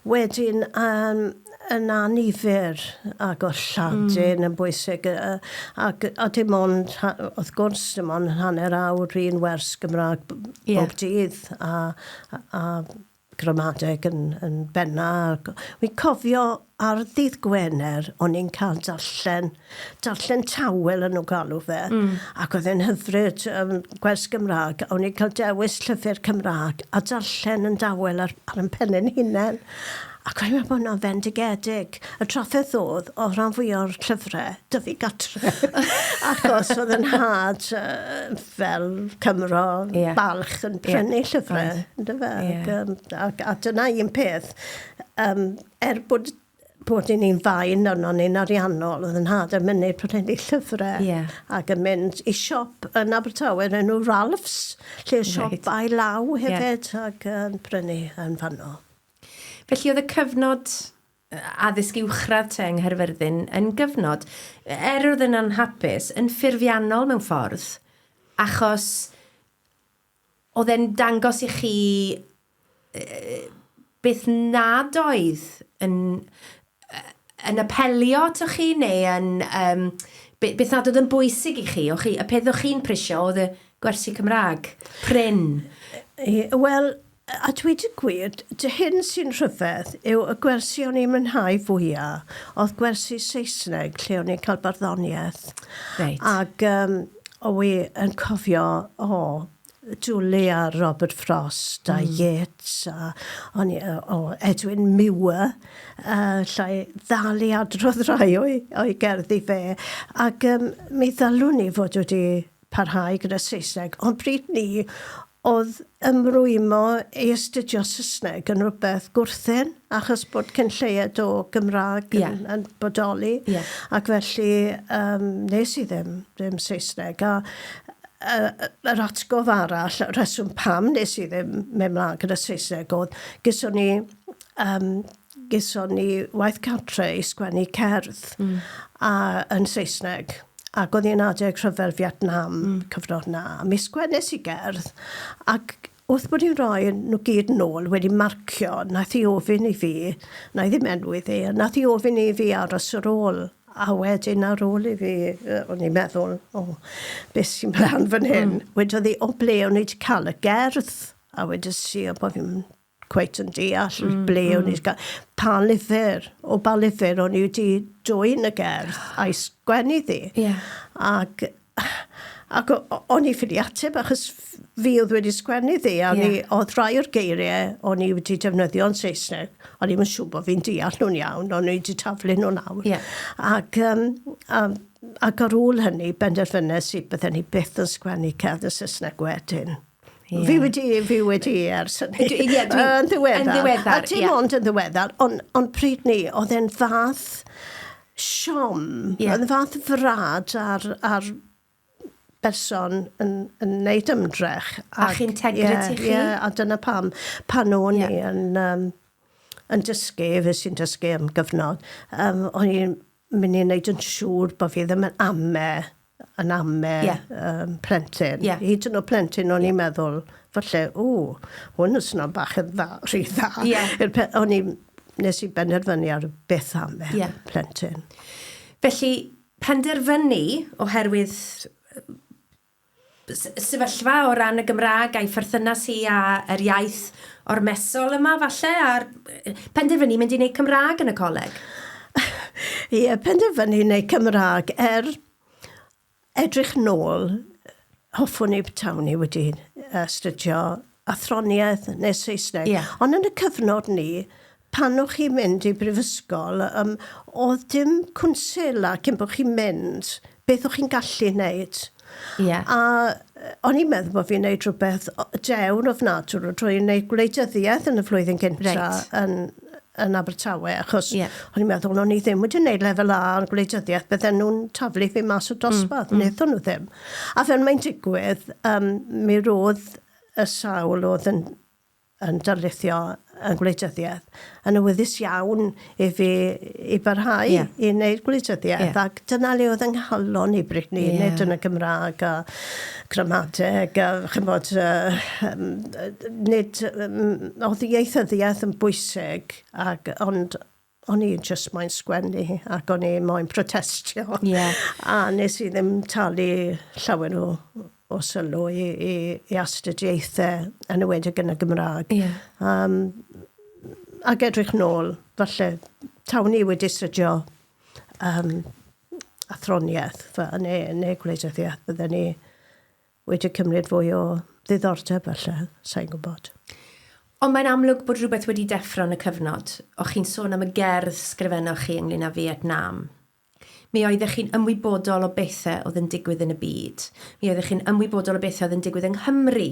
Speaker 2: Wedyn, um, yn anifyr ac oedd Lladin mm. yn bwysig ac a dim ond, wrth gwrs, dim ond hanner awr un wers Gymraeg yeah. bob dydd a, a, a gramadeg yn, yn benna. Wi'n cofio ar ddydd Gwener, o'n i'n cael darllen, darllen tawel yn nhw'n galw fe, mm. ac oedd e'n hyfryd um, gwers Gymraeg, o'n i'n cael dewis llyfr Cymraeg a darllen yn dawel ar, ar yn pennau'n hunain. Ac o'n i'n meddwl bod hwnna'n fendigedig. Y trafferth oedd, oedd rhan fwya o'r llyfrau 'da fi gatre. Achos oedd yn nhad fel Cymro yeah. balch yn prynu yeah. llyfrau, yndyfe? Yeah. Ac, ac, a dyna un peth. Um, er bod bod i ni'n fain arno ni'n ariannol, oedd yn nhad yn mynd prynu llyfrau yeah. ac yn mynd i siop yn Abertawe yn enw Ralph's, lle siop right. ail law hefyd yeah. ac yn prynu yn fanno.
Speaker 1: Felly oedd y cyfnod addysg uwchradd te yng Nghaerfyrddin yn gyfnod, er oedd yn anhapus, yn ffurfiannol mewn ffordd, achos oedd e'n dangos i chi beth nad oedd yn, yn apelio atoch chi neu yn, um, beth nad oedd yn bwysig i chi, o'ch chi, y peth o'ch chi'n prisio oedd y gwersi Cymraeg, prin.
Speaker 2: Wel, a dweud y gwir, dy hyn sy'n rhyfedd yw y gwersi o'n i'n mwynhau fwya oedd gwersi Saesneg lle o'n i'n cael barddoniaeth.
Speaker 1: Reit.
Speaker 2: Ac um, o wi yn cofio, o, dwlu ar Robert Frost a mm. Yeats a o'n i, o, Edwin Muir, uh, llai ddal i adrodd rhai o'i, o'i gerddi fe. Ac um, mi ddylwn ni fod wedi parhau gyda Saesneg, ond pryd ni oedd ymrwymo i astudio Saesneg yn rhywbeth gwrthun, achos bod cyn lleied o Gymraeg yn, yeah. yn bodoli.
Speaker 1: Yeah.
Speaker 2: Ac felly um, nes i ddim, ddim Saesneg. A yr atgof arall, y rheswm pam nes i ddim mynd mlaen gyda Saesneg oedd, gyson ni, um, gyson ni waith cartre i sgwennu cerdd mm. a, yn Saesneg. Ac oedd hi'n adeg rhyfel Vietnam, mm. cyfnod na. Mi sgwennes i gerdd, ac wrth bod hi'n rhoi nhw gyd nôl wedi marcio, nath hi ofyn i fi, na i ddim enw iddi, nath hi ofyn i fi aros ar ôl. A wedyn ar ôl i fi, o'n i'n meddwl, o, oh, beth sy'n mlaen fan hyn? Mm. Wedodd hi, o ble o'n i wedi cael y gerdd? A wedes i, o bod fi'n cweit yn deall mm, ble mm. o'n i wedi cael, pa lyfr, o ba lyfr o'n i wedi dwyn y gerdd a'i sgwennu ddi.
Speaker 1: Yeah.
Speaker 2: Ac, ac o'n i ffili ateb achos fi oedd wedi sgwennu ddi, a yeah. oedd rhai o'r geiriau o'n i wedi defnyddio yn Saesneg, o'n i'n siŵr bod fi'n deall nhw'n iawn, o'n i wedi taflu nhw lawr.
Speaker 1: Yeah.
Speaker 2: Ac, um, um, ac ar ôl hynny, benderfynes i bydden i byth yn sgwennu cerdd yn Saesneg wedyn. Yeah. Fi wedi, fi wedi ers hynny.
Speaker 1: Ie, dwi,
Speaker 2: yn ddiweddar.
Speaker 1: Yn ddiweddar,
Speaker 2: A dim yeah. ond yn ddiweddar, ond on pryd ni, oedd e'n fath siom, yeah. oedd e'n fath frad ar, ar berson yn, yn neud ymdrech.
Speaker 1: A'ch integrity
Speaker 2: yeah,
Speaker 1: chi.
Speaker 2: Yeah, a dyna pam, pan o'n yeah. i yn, um, yn dysgu, fe sy'n dysgu am gyfnod, um, o'n i'n mynd i wneud yn siŵr bod fi ddim yn ame, yn ame
Speaker 1: yeah.
Speaker 2: um, plentyn.
Speaker 1: Yeah.
Speaker 2: Hyd yn oed plentyn o'n i'n yeah. meddwl, falle, o, hwn yn swnio bach yn dda, rhy dda.
Speaker 1: Yeah.
Speaker 2: O'n i, nes i benderfynu ar beth ame
Speaker 1: yeah.
Speaker 2: plentyn.
Speaker 1: Felly, penderfynu oherwydd sefyllfa o ran y Gymraeg a'i pherthynas hi a yr iaith ormesol yma falle, a'r penderfynu mynd i wneud Cymraeg yn y coleg?
Speaker 2: Ie, yeah, penderfynu wneud Cymraeg er edrych nôl, hoffwn i tawn i wedi astudio athroniaeth neu Saesneg.
Speaker 1: Yeah.
Speaker 2: Ond yn y cyfnod ni, pan o'ch chi'n mynd i brifysgol, um, oedd dim cwnsela cyn bod chi'n mynd, beth o'ch chi'n gallu wneud.
Speaker 1: Yeah.
Speaker 2: A o'n i'n meddwl bod fi'n wneud rhywbeth dewr ofnadwy drwy wneud gwleidyddiaeth yn y flwyddyn gyntaf
Speaker 1: Reit.
Speaker 2: yn, yn Abertawe, achos
Speaker 1: Ie.
Speaker 2: o'n i'n meddwl o'n i ddim wedi wneud lefel A yn gwleidyddiaeth, bydden nhw'n taflu fi mas o dosbarth, mm, wnaethon nhw ddim. A fel mae'n digwydd, um, mi roedd y sawl oedd yn, yn darlithio yn gwleidyddiaeth yn awyddus iawn i fi i barhau
Speaker 1: Ie.
Speaker 2: i wneud gwleidyddiaeth.
Speaker 1: Ie.
Speaker 2: Ac dyna le oedd yng nghalon i bryd ni,
Speaker 1: Ie.
Speaker 2: nid yn y Gymraeg a gramadeg a chymod, uh, um, nid, um, oedd ieithyddiaeth yn bwysig, ac, ond o'n i just moyn sgwennu ac o'n i moyn protestio.
Speaker 1: Ie.
Speaker 2: A nes i ddim talu llawer o, o sylw i, i, i astudiaethau yn enwedig yn y Gymraeg.
Speaker 1: Ie.
Speaker 2: Um, ac edrych nôl, falle, tawn i wedi astudio um, athroniaeth neu, neu gwleidyddiaeth, bydden ni wedi cymryd fwy o ddiddordeb falle, sa'n gwybod.
Speaker 1: Ond mae'n amlwg bod rhywbeth wedi deffro yn y cyfnod. O'ch chi'n sôn am y gerdd sgrifennoch chi ynglyn â Vietnam. Mi oeddech chi'n ymwybodol o bethau oedd yn digwydd yn y byd. Mi oeddech chi'n ymwybodol o bethau oedd yn digwydd yng Nghymru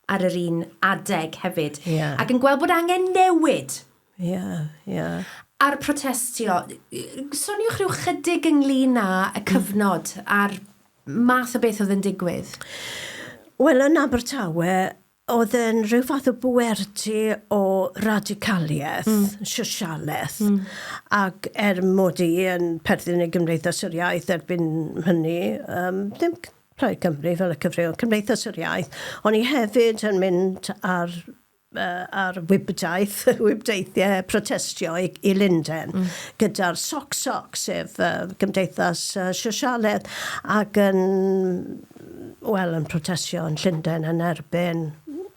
Speaker 1: ar yr un adeg hefyd.
Speaker 2: Yeah.
Speaker 1: Ac yn gweld bod angen newid.
Speaker 2: Ie, yeah, ie. Yeah.
Speaker 1: A'r protestio. Soniwch rhyw chydig ynglyn â y cyfnod a'r math o beth oedd yn digwydd.
Speaker 2: Wel, yn Abertawe, Oedd e'n rhyw fath o bwerdy o radicaliaeth, sosialaeth, ac er mod i yn perthyn i Gymdeithas yr Iaith erbyn hynny, um, ddim Plaid Cymru fel y cyfryw, Cymdeithas yr Iaith, o'n i hefyd yn mynd ar uh, ar wibdaith, wibdeithiau protestio i, i Lundain gyda'r Soc Soc, sef uh, Gymdeithas uh, Sosialedd, ac yn wel, yn protestio yn Llundain yn erbyn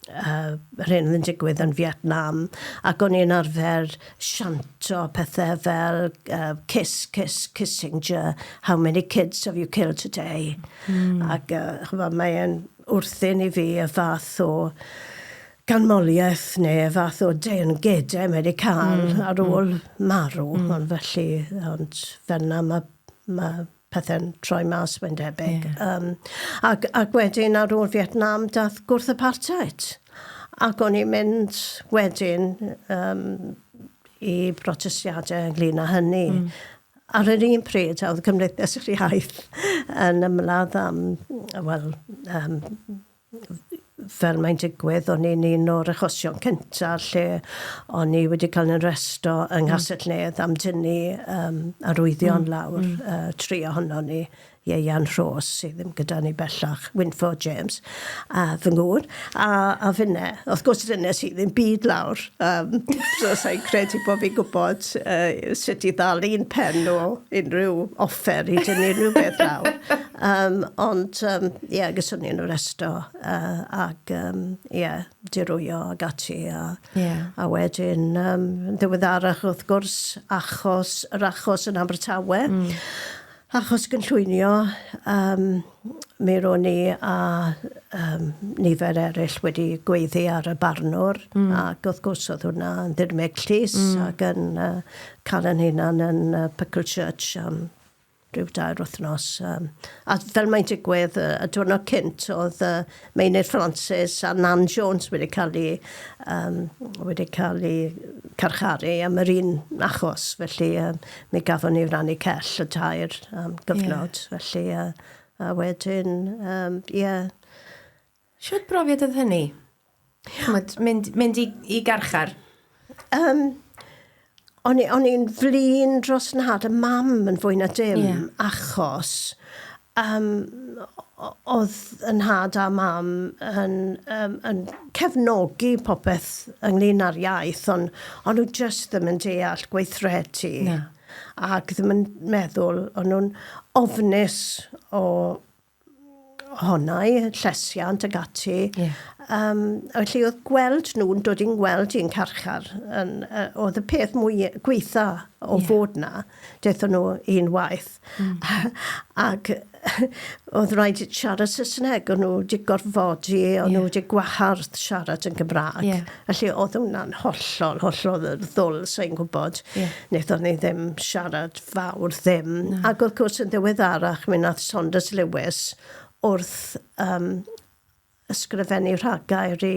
Speaker 2: uh, yr hyn oedd yn digwydd yn Vietnam, ac o'n i'n arfer sianto pethau fel uh, kiss, kiss, Kissinger, how many kids have you killed today? Ac uh, chymod, mae'n wrthyn i fi y fath o ganmoliaeth neu y fath o deyrngedau mae wedi cael ar ôl marw, ond felly, ond fel 'na mae ma pethau'n troi mas, mae'n debyg. Yeah. Um, ac, ac wedyn ar ôl Vietnam dath gwrth apartheid. Ac o'n i'n mynd wedyn um, i brotestiadau ynglyn â hynny. Ar yr un pryd, oedd Cymdeithas yr Iaith yn ymladd am, wel, um, fel mae'n digwydd, o'n i'n un o'r achosion cynta lle o'n i wedi cael yn arresto yng Nghastell Nedd am dynnu um, arwyddion lawr, tri ohonon ni, Ieuan Rhos, sydd ddim gyda ni bellach, Wynford James, a fy ngŵr, a, a finne. Wrth gwrs, dynes i ddim byd lawr, um, so sa'n credu bod fi'n gwybod uh, sut i ddal un pen o unrhyw offer i dynnu unrhyw beth lawr. Um, ond, ie, um, yeah, gyswn ni'n arresto uh, ac, um, yeah, dirwyo ac ati. A,
Speaker 1: yeah.
Speaker 2: a wedyn, um, ddiweddarach, wrth gwrs, achos, yr achos yn Abertawe. Achos gynllwynio, um, mi ro'n i a um, nifer eraill wedi gweiddi ar y barnwr, ac wrth gwrs oedd hwnna yn ddirmyg llys ac yn uh, cael yn hunan yn Pucklechurch am rhyw dair wythnos. Um, a fel mae'n digwydd, y diwrnod cynt oedd Meinir Francis a Nan Jones wedi cael eu, um, wedi cael eu carcharu am yr un achos. Felly um, mi gafon ni rannu cell y tair um, gyfnod. Yeah. Felly, uh, a wedyn, um, yeah.
Speaker 1: Shwt brofiad oedd hynny? Ch'mod, mynd, mynd i, i garchar?
Speaker 2: Um, o'n i'n flin dros nhad a mam yn fwy na dim, yeah. achos um, oedd yn nhad a mam yn, um, yn cefnogi popeth ynglyn â'r iaith, ond on nhw just ddim yn deall gweithredu.
Speaker 1: Na.
Speaker 2: Ac ddim yn meddwl, o'n nhw'n ofnus o ohonau, llesiant ag ati.
Speaker 1: Yeah.
Speaker 2: Um, felly oedd gweld nhw'n dod i'n gweld i'n carchar, yn, uh, oedd y peth mwy gweitha o yeah. fod na. Daethon nhw un waith. Ac oedd rhaid siarad Saesneg, o'n nhw wedi gorfodi, o'n nhw wedi gwahardd siarad yn Gymraeg.
Speaker 1: Yeah.
Speaker 2: Felly oedd hwnna'n hollol, hollol ddwl, sa'n gwybod.
Speaker 1: Yeah.
Speaker 2: Wnaethon ni ddim siarad fawr ddim.
Speaker 1: No.
Speaker 2: Ac wrth gwrs yn ddiweddarach mi nath Saunders Lewis wrth um, ysgrifennu rhagair i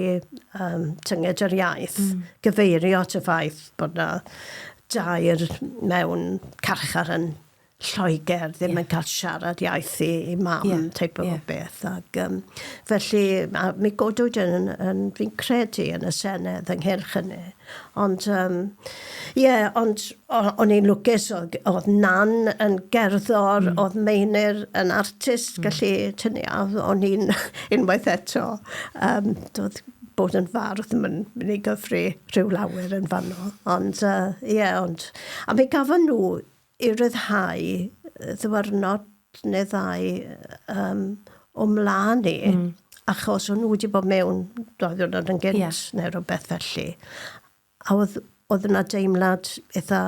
Speaker 2: um, Tynged yr Iaith, gyfeirio at y ffaith bod na dair mewn carchar yn Lloegr ddim yn cael siarad iaith i, i mam
Speaker 1: Ie,
Speaker 2: type o
Speaker 1: ie.
Speaker 2: beth. Ac, um, felly, a mi godwyd yn, yn, fi'n credu yn y Senedd ynghylch hynny. Ond, um, ie, yeah, ond o'n i'n lwcus, oedd, oedd Nan yn gerddor, oedd Meinir yn artist, gallu tynnu, a o'n i'n unwaith eto, um, doedd bod yn fardd ddim yn mynd i gyfri rhyw lawer yn fanno. Ond, ie, uh, yeah, ond, a mi gafon nhw i ryddhau ddiwrnod neu ddau um, o mlaen i, achos o'n nhw wedi bod mewn dau ddiwrnod yn gynt
Speaker 1: Ie.
Speaker 2: neu rhywbeth felly. A oedd, oedd yna deimlad eitha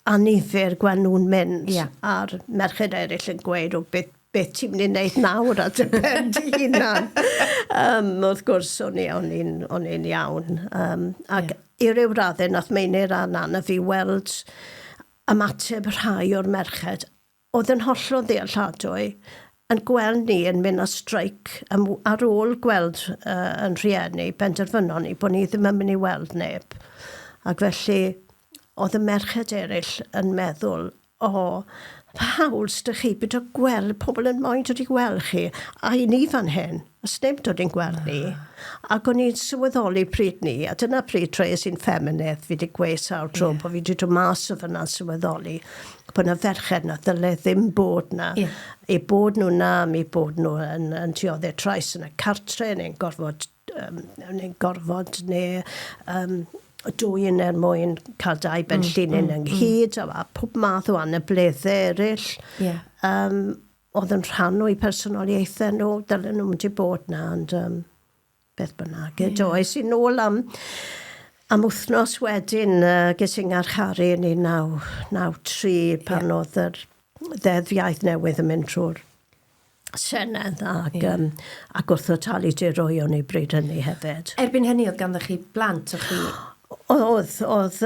Speaker 2: annifyr gweld nhw'n mynd
Speaker 1: Ie.
Speaker 2: a'r merched eraill yn gweud o beth, Beth ti'n mynd i wneud nawr ar dy ben dy hunan? Wrth gwrs, o'n i, o'n i'n, o'n i'n iawn. Ac yeah. i ryw raddau, nath Meinir a Nana fi weld ymateb rhai o'r merched oedd yn hollol ddealladwy yn gweld ni yn mynd ar streic am, ar ôl gweld yn rhieni, benderfynon ni bod ni ddim yn mynd i weld neb. Ac felly, oedd y merched eraill yn meddwl, O, pa hawl s'da chi beidio gweld pobl yn moyn dod i gweld chi, a i ni fan hyn, a sneb dod i'n gweld ni. Ac o'n i'n sylweddoli pryd ni, a dyna pryd troies i'n ffeminydd, fi 'di gweud sawl tro yeah. bod fi 'di dod mas o fyna'n sylweddoli bod 'na ferched na ddyle ddim bod 'na. Yeah. Eu bod nhw 'na, mi bod nhw yn, yn dioddef trais yn y cartre, neu'n gorfod neu'n gorfod neu dwyn er mwyn cael dau ben llinyn ynghyd a pob math o anableddau eraill. Yeah. Oedd yn rhan o'u personoliaethau nhw, dylen nhw'm wedi bod 'na, ond beth bynnag. Yeah. Do, es i nôl am, am wythnos wedyn, ges i'n ngharcharu yn 1993 pan yeah. oedd yr ddeddf iaith newydd yn mynd trwy'r Senedd ac, yeah. ac wrtho talu dirwyon i bryd hynny hefyd.
Speaker 1: Erbyn hynny oedd ganddo chi blant, o'ch chi...
Speaker 2: Oedd, oedd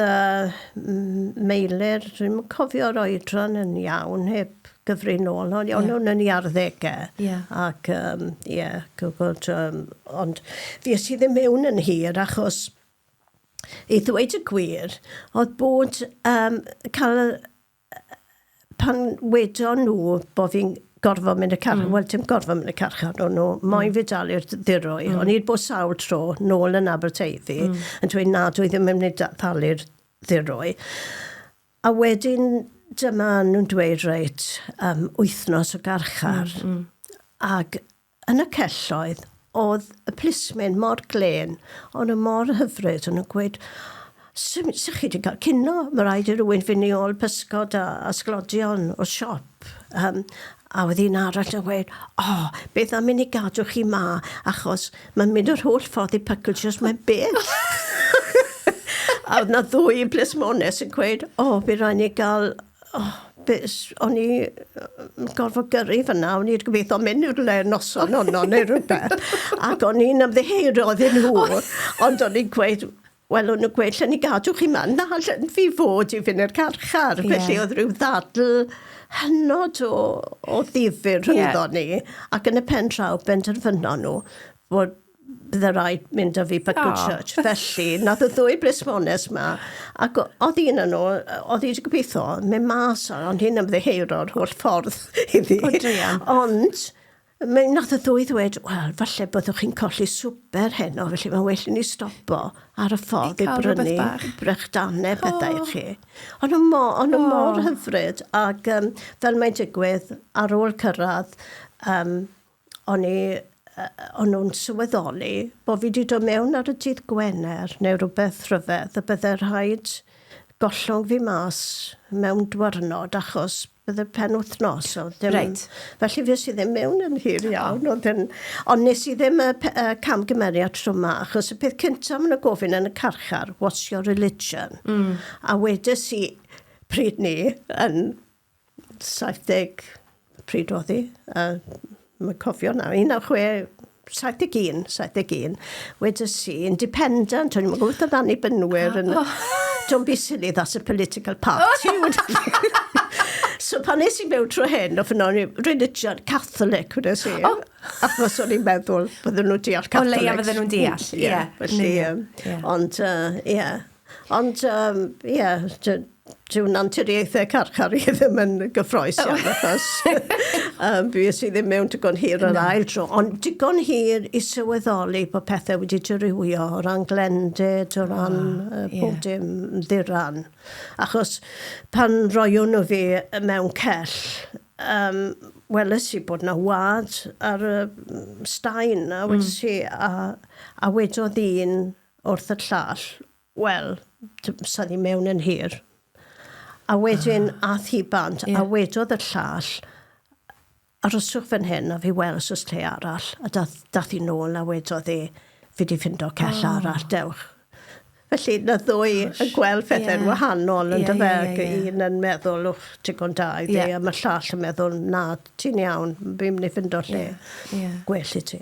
Speaker 2: Meilir, dwi'n cofio'r oedran yn iawn, heb gyfri nôl, ond yeah. nhw'n yn ei arddegau. Yeah. Ac, ie, yeah, gwybod, ond fi es i ddim mewn yn hir achos i ddweud y gwir, oedd bod cael pan wedon nhw bod fi'n gorfod mynd y carchar, wel dim gorfod mynd y carchar, o'n nhw moyn fi dalu'r ddirwy. O'n i 'di bod sawl tro nôl yn Aberteifi yn dweud na, dwi ddim yn mynd i dalu'r ddirwy. A wedyn dyma nhw'n dweud reit, wythnos o garchar. Ac yn y celloedd, oedd y plismyn mor glên, o'n nhw mor hyfryd, o'n nhw'n gweud, 'Sech chi 'di cael cino? Mae rhaid i rywun fynd i ôl pysgod a, a sglodion o'r siop. A oedd un arall yn gweud, o, beth am i ni gadw chi ma, achos mae'n mynd yr holl ffordd i Pucklechurch, mae'n bell. A oedd 'na ddwy plismones yn gweud, o, bydd rhaid ni gael O, be- o'n i gorfod gyrru fyna, o'n i wedi gobeithio mynd i'r le noson honno neu rhywbeth. Ac o'n i'n ymddiheuro iddyn nhw, ond o'n i'n gweud, wel, o'n nhw'n gweud, lle ni gadw chi ma? Na, lle fi fod i fynd i'r carchar. Yeah. Felly oedd rhyw ddadl hynod o, o ddifyr rhyngddo yeah. ni. Ac yn y pen draw, benderfynon nhw bod bydde rhaid mynd â fi Buckle oh. Church. Felly, nath y ddwy blismones ma, ac oedd un yn nhw, oedd hi wedi gobeithio mynd mas, ond hi'n ymddiheuro'r holl ffordd iddi.
Speaker 1: O, druan.
Speaker 2: Ond, mae, nath y ddwy ddweud, wel, falle byddwch chi'n colli swper heno, felly mae'n well i ni stopo ar y ffordd i brynu brechdanau pethau i chi. Ond nhw mor, o'n nhw mor hyfryd, ac fel mae'n digwydd, ar ôl cyrraedd, o'n i, o'n nhw'n sylweddoli bod fi wedi dod mewn ar y dydd Gwener neu rhywbeth rhyfedd a bydde rhaid gollwng fi mas mewn dwyrnod achos bydde penwythnos oedd ddim...
Speaker 1: Reit.
Speaker 2: Felly fues i ddim mewn yn hir iawn. Oedd yn, ond nes i ddim y, y camgymeriad tro 'ma achos y peth cyntaf maen nhw'n gofyn yn y carchar, what's your religion? A wedes i pryd 'ny yn 70, pryd oedd hi? Mae'n cofio nawr, 16, 71, 71, wedes i, independent, o'n i'n gwybod oedd annibynnwyr yn... Oh. Don't be silly, that's a political party. So pan nes i mewn trwy hyn, oedd o'n religion Catholic, wedes i. Oh. Achos o'n i'n meddwl bydden nhw'n deall Catholics.
Speaker 1: O leia fydden nhw'n deall, ie.
Speaker 2: Yeah, felly, yeah. Ond, ie. Ond, ie, dyw nanturiaethau carchar i ddim yn gyffroes iawn, achos fues i ddim mewn digon hir yr ail tro, ond digon hir i sylweddoli bod pethau wedi dirywio o ran glendid, o ran pob dim ddiran. Achos pan roion nhw fi mewn cell, weles i bod 'na wad ar y staen, a wedes i, a wedodd un wrth y llall, Wel, sa ddi mewn yn hir. A wedyn ath hi bant, a wedodd y llall, aroswch fan hyn a fi weld os oes lle arall. A dath, dath hi nôl a wedodd hi, fi di ffindo cell arall, dewch. Felly, na ddwy yn gweld pethau'n yeah. wahanol yn yeah, dyfe, yeah, yeah, yeah. un yn meddwl, wch, digon da i fi, yeah. a mae llall yn meddwl, na, ti'n iawn, fi'n mynd i ffindo lle yeah. Yeah. gwell i ti.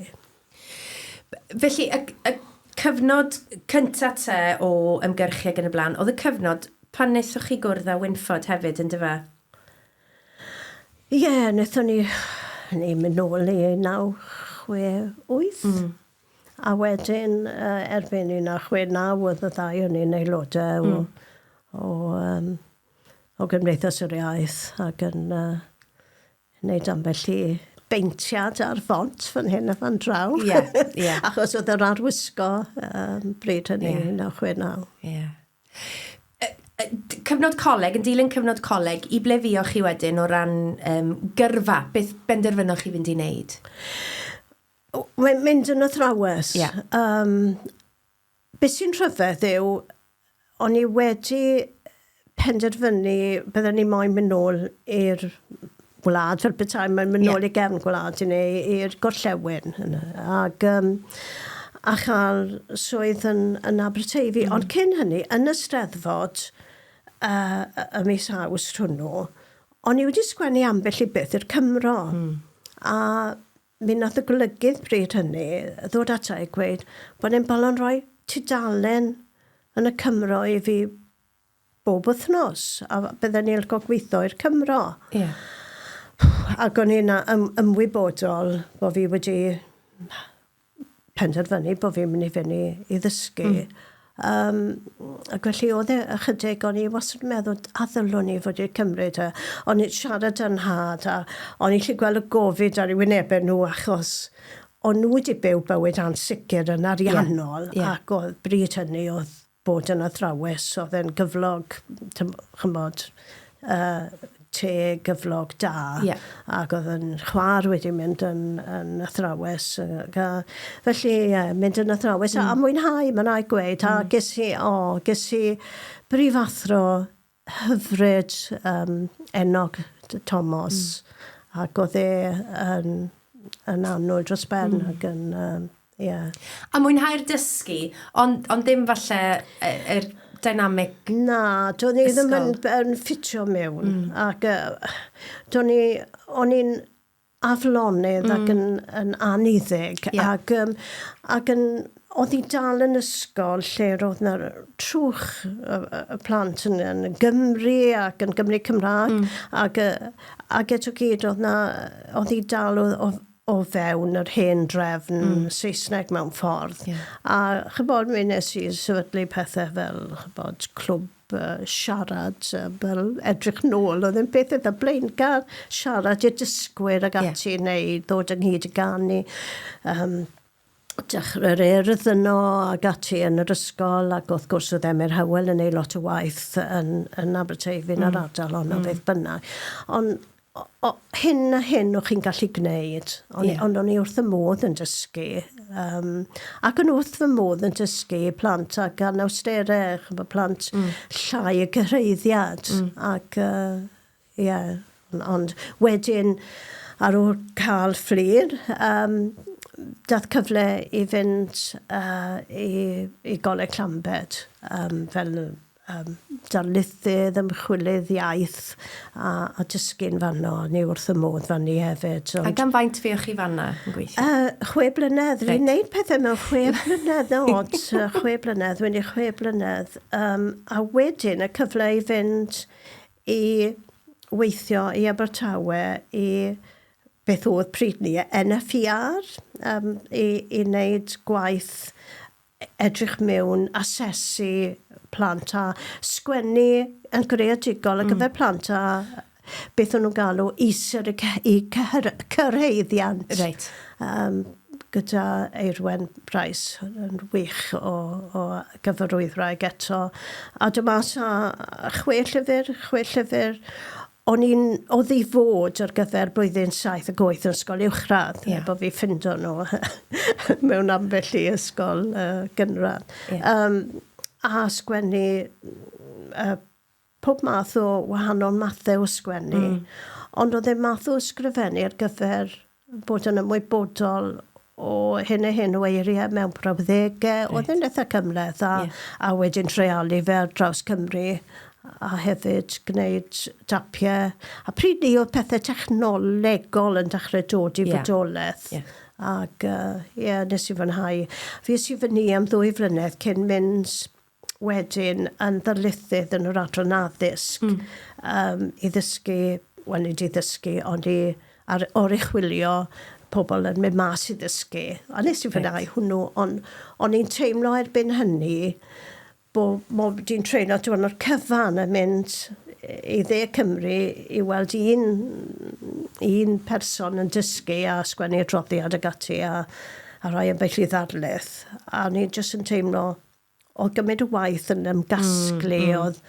Speaker 1: Felly, y, y cyfnod cynta te o ymgyrchu ac yn y blaen, oedd y cyfnod pan wnaethoch chi gwrdd â Wynford hefyd, yn dyfe?
Speaker 2: Ie, yeah, wnaethon ni, ni mynd nôl i 1968. A wedyn, uh, erbyn 1969, oedd y ddau o'n i'n aelodau o, o, um, o Gymdeithas yr Iaith ac yn uh, wneud ambell i beintiad ar font fan hyn a fan draw.
Speaker 1: Ie, ie.
Speaker 2: Achos oedd yr arwisgo um, bryd hynny, yeah. 1969.
Speaker 1: Ie. Yeah. Cyfnod coleg, yn dilyn cyfnod coleg, i ble fuoch chi wedyn o ran um, gyrfa? Beth benderfynoch chi fynd i wneud?
Speaker 2: Mae'n mynd yn athrawes.
Speaker 1: Yeah.
Speaker 2: Um, beth sy'n rhyfedd yw, o'n i wedi penderfynu bydden ni moyn mynd nôl i'r wlad, fel petai, mae'n mynd nôl yeah. i gefn gwlad i neu i'r gorllewin. Ac, um, a chael swydd yn, yn Aberteifi. Ond cyn hynny, yn y Steddfod, uh, y mis Awst hwnnw, o'n i wedi sgwennu ambell i beth i'r Cymro. A mi nath y golygydd bryd hynny ddod ata i gweud bod e'n bolon rhoi tudalen yn y Cymro i fi bob wythnos, a bydden ni'n lico gweithio i'r Cymro.
Speaker 1: Ie. Yeah.
Speaker 2: Ac o'n i'n ymwybodol bod fi wedi penderfynu bod fi'n mynd i fynd i, i ddysgu. Um, ac felly oedd e ychydig, o'n i wastad yn meddwl, a ddylwn i fod i'r cymryd e. O'n i'n siarad yn nhad, a o'n i'n gallu gweld y gofid ar eu wynebau nhw achos o'n nhw wedi byw bywyd ansicr yn ariannol,
Speaker 1: yeah. Yeah.
Speaker 2: ac oedd bryd hynny oedd bod yn athrawes, oedd e'n gyflog, chymod, uh, te gyflog da.
Speaker 1: Yeah.
Speaker 2: Ac oedd yn chwar wedi mynd yn, yn athrawes. Ac, a, felly, ie, yeah, mynd yn athrawes. A, a mwynhau, mae'n rhaid gweud. A ges i, o, ges i brifathro hyfryd um, Enog Thomas. Ac oedd e yn, yn annwyl dros ben ac yn, um, yeah.
Speaker 1: A mwynhau'r dysgu, ond, ond ddim falle yr dynamic.
Speaker 2: Na, do'n i ddim yn, yn ffitio mewn. Ac uh, do'n i, o'n i'n aflonydd ac yn, yn anniddig.
Speaker 1: Ie.
Speaker 2: Ac, um, ac yn, oedd hi dal yn ysgol lle roedd yna trwch y, y plant yn, yn Gymru ac yn Gymru Cymraeg. Ac, ac eto gyd oedd na, oedd hi dal o, o, o fewn yr hen drefn Saesneg mewn ffordd.
Speaker 1: Ie.
Speaker 2: A chybod, mi nes i sefydlu pethau fel, chybod, clwb uh, siarad, uh, fel edrych nôl, oedd yn beth eitha blaengar, siarad i'r dysgwyr ac ati, yeah. neu ddod ynghyd i ganu. Um, dechrau'r urdd yno ac ati yn yr ysgol, ac wrth gwrs oedd Emyr Howell yn ei lot o waith yn, yn Aberteifi yn yr ardal honno, beth bynnag. Ond o, o, hyn a hyn o'ch chi'n gallu gwneud, ond,
Speaker 1: Ie.
Speaker 2: ond o'n i wrth y modd yn dysgu. Um, ac yn wrth fy modd yn dysgu i plant ac anawsterau, ch'mod, plant llai y cyhraeddiad. Ac, uh, ie, yeah, ond wedyn, ar ôl cael Fflur, um, dath cyfle i fynd uh, i, i Goleg Llambed um, fel um, darlithydd, ymchwilydd iaith a, a dysgu'n fanno. Ni wrth y modd fan ni hefyd.
Speaker 1: A gan faint fuoch chi fanna yn gweithio?
Speaker 2: Uh, 6 blynedd.
Speaker 1: Reit.
Speaker 2: Fi'n neud pethau mewn 6 blynedd, od. 6 blynedd, wedi 6 blynedd. Um, a wedyn y cyfle i fynd i weithio i Abertawe i beth oedd pryd ni, NFER, um, i, i wneud gwaith edrych mewn, asesu plant a sgwennu yn greadigol ar gyfer plant a beth o'n nhw'n galw isir y i cyrhaeddiant.
Speaker 1: Reit.
Speaker 2: Um, gyda Eirwen Price yn wych o, o gyfarwyddwraig eto. A dyma sa 6 llyfr, 6 llyfr. O'n i'n, oedd i fod ar gyfer blwyddyn 7 ac 8 yn ysgol uwchradd,
Speaker 1: Ie.
Speaker 2: yeah. bod fi ffindo nhw mewn ambell i ysgol uh, gynradd.
Speaker 1: Ie.
Speaker 2: Um, a sgwennu uh, pob math o wahanol mathau o sgwennu. Ond oedd e math o ysgrifennu ar gyfer bod yn ymwybodol o hyn a hyn o eiriau mewn brawddegau. Oedd yn eitha cymhleth a, yeah. a wedyn treialu fe ar draws Cymru a hefyd gwneud tapiau. A pryd ni oedd pethau technolegol yn dechrau dod i yeah. fodolaeth. Yeah. Ac uh, yeah, nes i fwynhau. Fi i fyny am ddwy flynedd cyn mynd wedyn yn ddarlithydd yn yr adran addysg i ddysgu, wel nid i ddysgu, ond i ar, oruchwylio pobl yn mynd mas i ddysgu. A nes i fwynhau hwnnw, ond o'n i'n teimlo erbyn hynny bod mod i'n treulio diwrnod cyfan yn mynd i dde Cymru i weld un, un person yn dysgu a sgwennu adroddiad ag ati a, a rhai ambell i ddarlith. A o'n i'n jyst yn teimlo oedd gymaint o waith yn ymgasglu, oedd,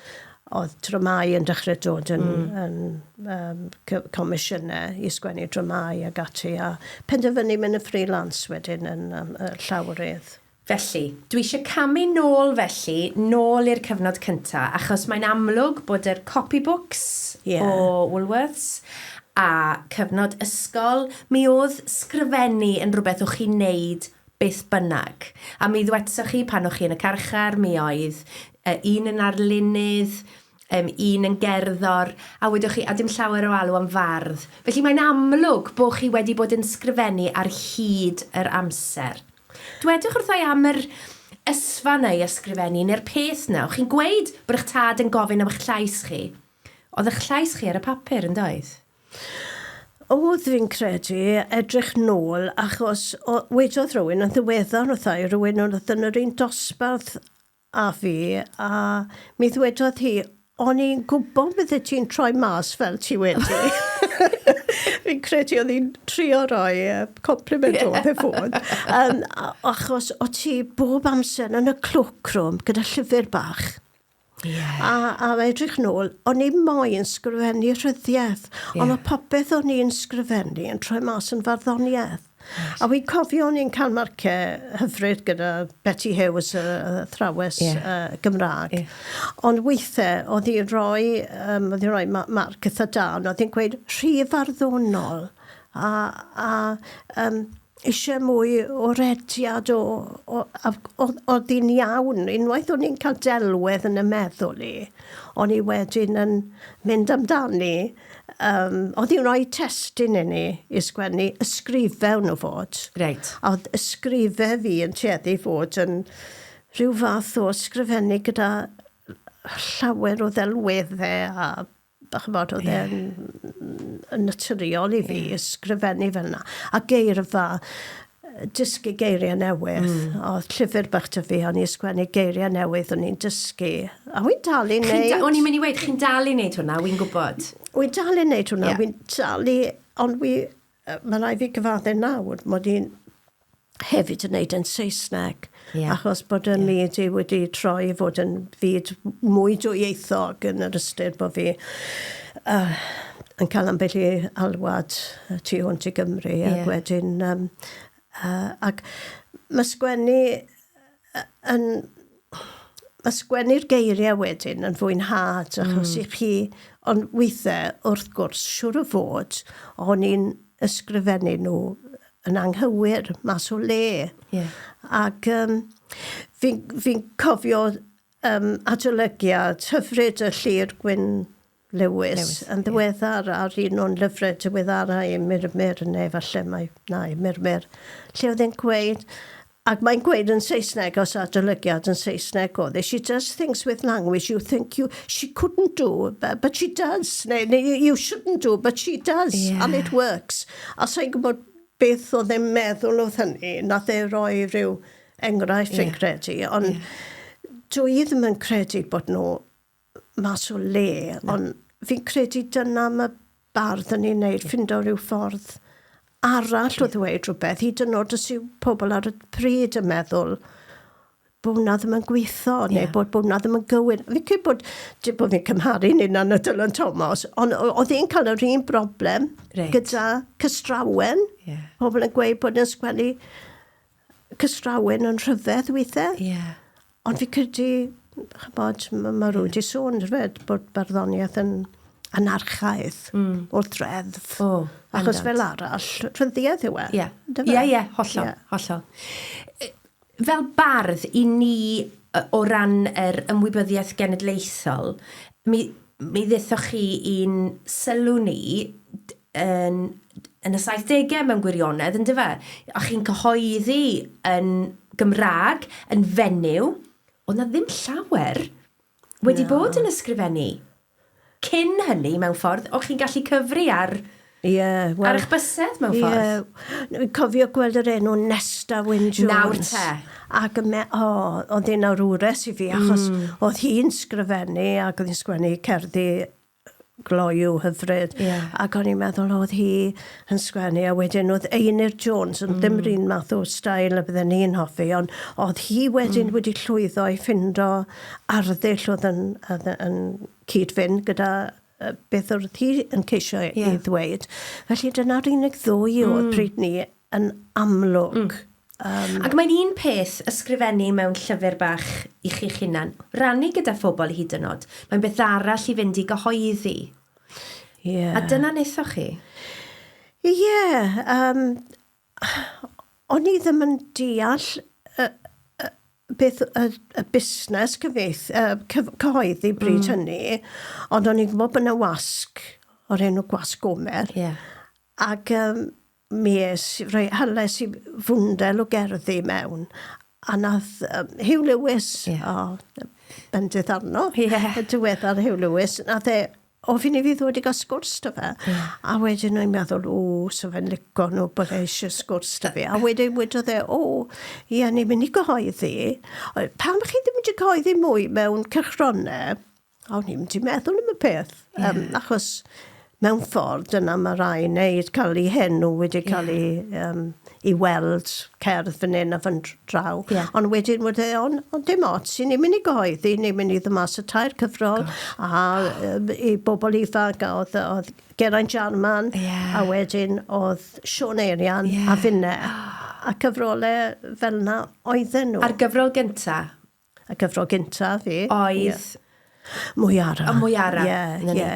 Speaker 2: oedd dramau yn dechrau dod yn, yn um, comisiynau i sgwennu dramau ag ati, a penderfynu mynd yn freelance wedyn yn llawrydd.
Speaker 1: Felly, dwi eisiau camu nôl felly, nôl i'r cyfnod cynta, achos mae'n amlwg bod yr copybooks o Woolworths a cyfnod ysgol, mi oedd sgrifennu yn rhywbeth o'ch chi'n neud beth bynnag. A mi ddwetsoch chi pan o'ch chi yn y carchar, mi oedd un yn arlunydd, um, un yn gerddor, a wedwch chi, a dim llawer o alw am fardd. Felly mae'n amlwg bod chi wedi bod yn sgrifennu ar hyd yr amser. Dwedwch wrtha i am yr ysfa 'na i ysgrifennu, neu'r peth 'na. O'ch chi'n gweud bod eich tad yn gofyn am eich llais chi. Oedd eich llais chi ar y papur, yn doedd?
Speaker 2: Oedd fi'n credu edrych nôl achos o, wedodd rhywun yn ddiweddar wrtha i, rhywun oedd yn yr un dosbarth a fi, a mi ddwedodd hi, o'n i'n gwybod bydde ti'n troi mas fel ti wedi. Fi'n credu oedd hi'n trio roi compliment oedd e fod. Achos o ti bob amser yn y cloakroom gyda llyfr bach. A edrych nôl, o'n i moyn sgrifennu rhyddiaeth, ond oedd popeth o'n i'n sgrifennu yn troi mas yn farddoniaeth. A wi'n cofio o'n i'n cael marciau hyfryd gyda Betty Hughes, y athrawes Gymraeg. Ond weithiau, oedd hi'n rhoi, oedd hi'n rhoi marc eitha da, ond oedd hi'n gweud rhy farddonol a, a um, eisiau mwy o rediad o, o, a oedd hi'n iawn. Unwaith o'n i'n cael delwedd yn y meddwl i, o'n i wedyn yn mynd amdani. Oedd hi'n rhoi testun i ni i sgwennu ysgrifau nhw fod. A oedd ysgrifau fi yn tueddu fod yn rhyw fath o ysgrifennu gyda llawer o ddelweddau a ch'mod, oedd e'n yn naturiol i fi ysgrifennu fel 'na. A geirfa, dysgu geiriau newydd. Oedd llyfr bach 'da fi, o'n i'n sgwennu geiriau newydd o'n i'n dysgu. A wy'n dal i wneud.
Speaker 1: O'n i'n mynd i weud, chi'n dal i wneud hwnna, wy'n gwybod.
Speaker 2: Wy'n dal i wneud hwnna, wy'n dal i, ond wi, mae rhaid fi gyfadde nawr, mod i'n hefyd yn wneud yn Saesneg. Achos bod y myd i wedi troi i fod yn fyd mwy dwyieithog yn yr ystyr bod fi yn cael ambell i alwad tu hwnt i Gymru ac wedyn ac mae sgwennu yn mae sgwennu'r geiriau wedyn yn fwynhad achos i chi, ond weithiau wrth gwrs siŵr o fod o'n i'n ysgrifennu nhw yn anghywir mas o le. Ac fi'n fi cofio adolygiad hyfryd y Llyr Gwyn Lewis, Lewis yn ddiweddar ar un o'n lyfrau diweddarau i Murmur, neu falle mae, na, i Murmur, lle oedd e'n gweud, ac mae'n gweud yn Saesneg, os adolygiad yn Saesneg oedd e, "She does things with language you think you, she couldn't do, but she does," neu "you shouldn't do, but she does, and it works." A sa'n gwybod beth oedd e'n meddwl oedd hynny, nath e roi rhyw enghraifft fi'n credu, ond dwi ddim yn credu bod nhw mas o le, ond fi'n credu dyna mae bardd yn ei wneud, ffindo rhyw ffordd arall o ddweud rhywbeth, hyd yn oed os yw pobl ar y pryd yn meddwl bod hwnna ddim yn gweithio, neu bod hwnna ddim yn gywir. Fi'n credu bod, dim bod fi'n cymharu'n hunan â Dylan Thomas, ond oedd hi'n cael yr un broblem gyda cystrawen. Pobl yn gweud bod yn sgwennu cystrawen yn rhyfedd weithiau. Ond fi credu, ch'mod, ma' rhywun 'di sôn rhywbeth bod barddoniaeth yn anarchaidd wrth reddf.
Speaker 1: O,
Speaker 2: Achos
Speaker 1: bendant.
Speaker 2: fel arall, rhyddiaith yw e.
Speaker 1: Ie.
Speaker 2: Yndyfe?
Speaker 1: Ie, ie, hollol,
Speaker 2: Ie.
Speaker 1: hollol. Fel bardd, i ni o ran yr ymwybyddiaeth genedlaethol, mi ddethoch chi i'n sylw ni yn y 70au mewn gwirionedd, yn dyfe? A chi'n cyhoeddi yn Gymraeg, yn fenyw, oedd na ddim llawer wedi bod yn ysgrifennu cyn hynny mewn ffordd, o'ch chi'n gallu cyfri ar,
Speaker 2: Ie, wel...
Speaker 1: ar eich bysedd mewn ffordd.
Speaker 2: Ie. Dwi'n cofio gweld yr enw Nesta Wyn Jones.
Speaker 1: Nawr te.
Speaker 2: Ac o, oedd hi'n arwres i fi, achos oedd hi'n sgrifennu ac oedd hi'n sgwennu cerddi gloyw hyfryd. Ac o'n i'n meddwl oedd hi yn sgwennu, a wedyn oedd Einir Jones, yn ddim yr un math o stael y bydden ni'n hoffi, ond oedd hi wedyn wedi llwyddo i ffindo arddull oedd yn cyd-fynd gyda beth oedd hi yn ceisio i ddweud. Felly dyna'r unig ddwy oedd pryd ni yn amlwg.
Speaker 1: Ac mae'n un peth ysgrifennu mewn llyfr bach i chi'ch hunan, rannu gyda phobl hyd yn oed. Mae'n beth arall i fynd i gyhoeddi. A dyna wnaethoch chi?
Speaker 2: Ie. O'n i ddim yn deall beth y busnes cyhoeddi bryd hynny, ond o'n i'n gwybod bod yna wasg o'r enw Gwasg Gomer. Ac mi es, rhoi hyles i fwndel o gerddi mewn, a nath Huw Lewis, o, bendith arno, y diweddar Huw Lewis, nath e ofyn i fi ddod i gael sgwrs 'da fe. A wedyn o'n i'n meddwl, o, so fe'n lico nhw bod e eisiau sgwrs 'da fi. A wedyn wedodd e, o, ie, ni'n mynd i gyhoeddi. Pam chi ddim wedi cyhoeddi mwy mewn cylchgronau? A o'n i'n mynd i meddwl am y peth. Achos mewn ffordd dyna mae rai wneud, cael eu henw wedi cael ei weld cerdd fan hyn a fan draw. Ond wedyn wedi e, ond dim ots, ni'n mynd i gyhoeddi, ni'n mynd i ddod mas y tair cyfrol, a i bobl ifanc, a oedd Geraint Jarman, a wedyn oedd Siôn Eirian a finne. A cyfrolau fel yna oedden nhw.
Speaker 1: A'r gyfrol gynta?
Speaker 2: Y gyfrol gynta fi.
Speaker 1: Oedd?
Speaker 2: Mwy ara.
Speaker 1: Y mwy ara.
Speaker 2: Ie, ie,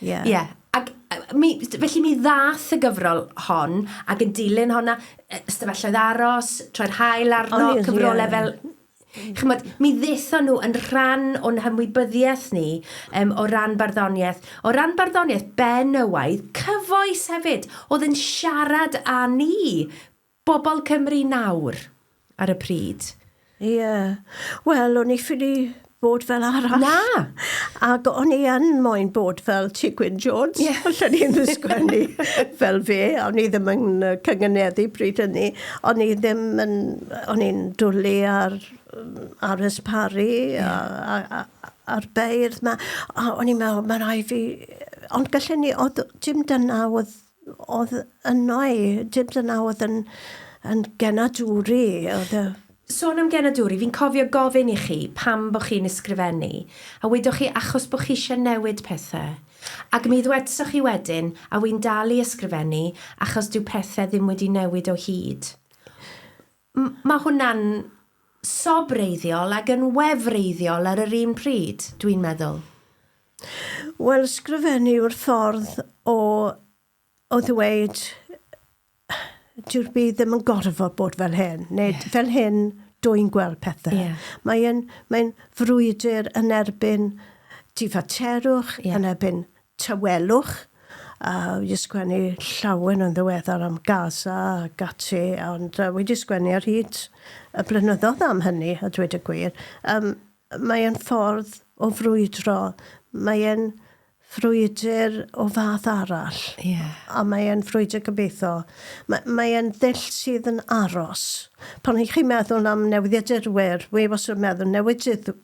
Speaker 2: ie.
Speaker 1: Ie. Ac felly mi ddath y gyfrol hon, ac yn dilyn honna, Ystafelloedd Aros, Troi'r Haul Arno, cyfrolau fel... Ch'mod, mi ddethon nhw yn rhan o'n hymwybyddiaeth ni o ran barddoniaeth. O ran barddoniaeth benywaidd, cyfoes hefyd, oedd yn siarad â ni, bobl Cymru nawr, ar y pryd.
Speaker 2: Ie. Wel, o'n i ffili bod fel arall.
Speaker 1: Na!
Speaker 2: Ac o'n i yn moyn bod fel Ti Gwyn Jones. Allen i ddim ysgrifennu fel fe. O'n i ddim yn cynganeddu pryd hynny. O'n i ddim yn... O'n i'n dwlu ar R.S. Parry a'r beirdd 'ma. A o'n i'n meddwl, mae rhaid fi... Ond gallen ni... Oedd, dim dyna oedd yno i. Dim dyna oedd yn genadwri. Oedd e...
Speaker 1: Sôn am genadwri, fi'n cofio gofyn i chi pam bod chi'n ysgrifennu, a wedoch chi achos bod chi eisiau newid pethau. Ac mi ddwedsoch chi wedyn, a wy'n dal i ysgrifennu, achos dyw pethau ddim wedi newid o hyd. Mae hwnna'n sobreiddiol ac yn wefreiddiol ar yr un pryd, dwi'n meddwl.
Speaker 2: Wel, ysgrifennu yw'r ffordd o ddweud dyw'r byd ddim yn gorfod bod fel hyn, neu fel hyn dwi'n gweld pethau. Mae'n frwydr yn erbyn difaterwch, yn erbyn tawelwch. Wedi sgwennu llawer yn ddiweddar am Gaza ac ati, ond wedi sgwennu ar hyd y blynyddoedd am hynny, a dweud y gwir. Mae'n ffordd o frwydro, mae'n frwydr o fath arall. A mae'n frwydr gobeithio. Mae'n ddull sydd yn aros. Pan ych chi'n meddwl am newyddiadurwyr, wi wastad yn meddwl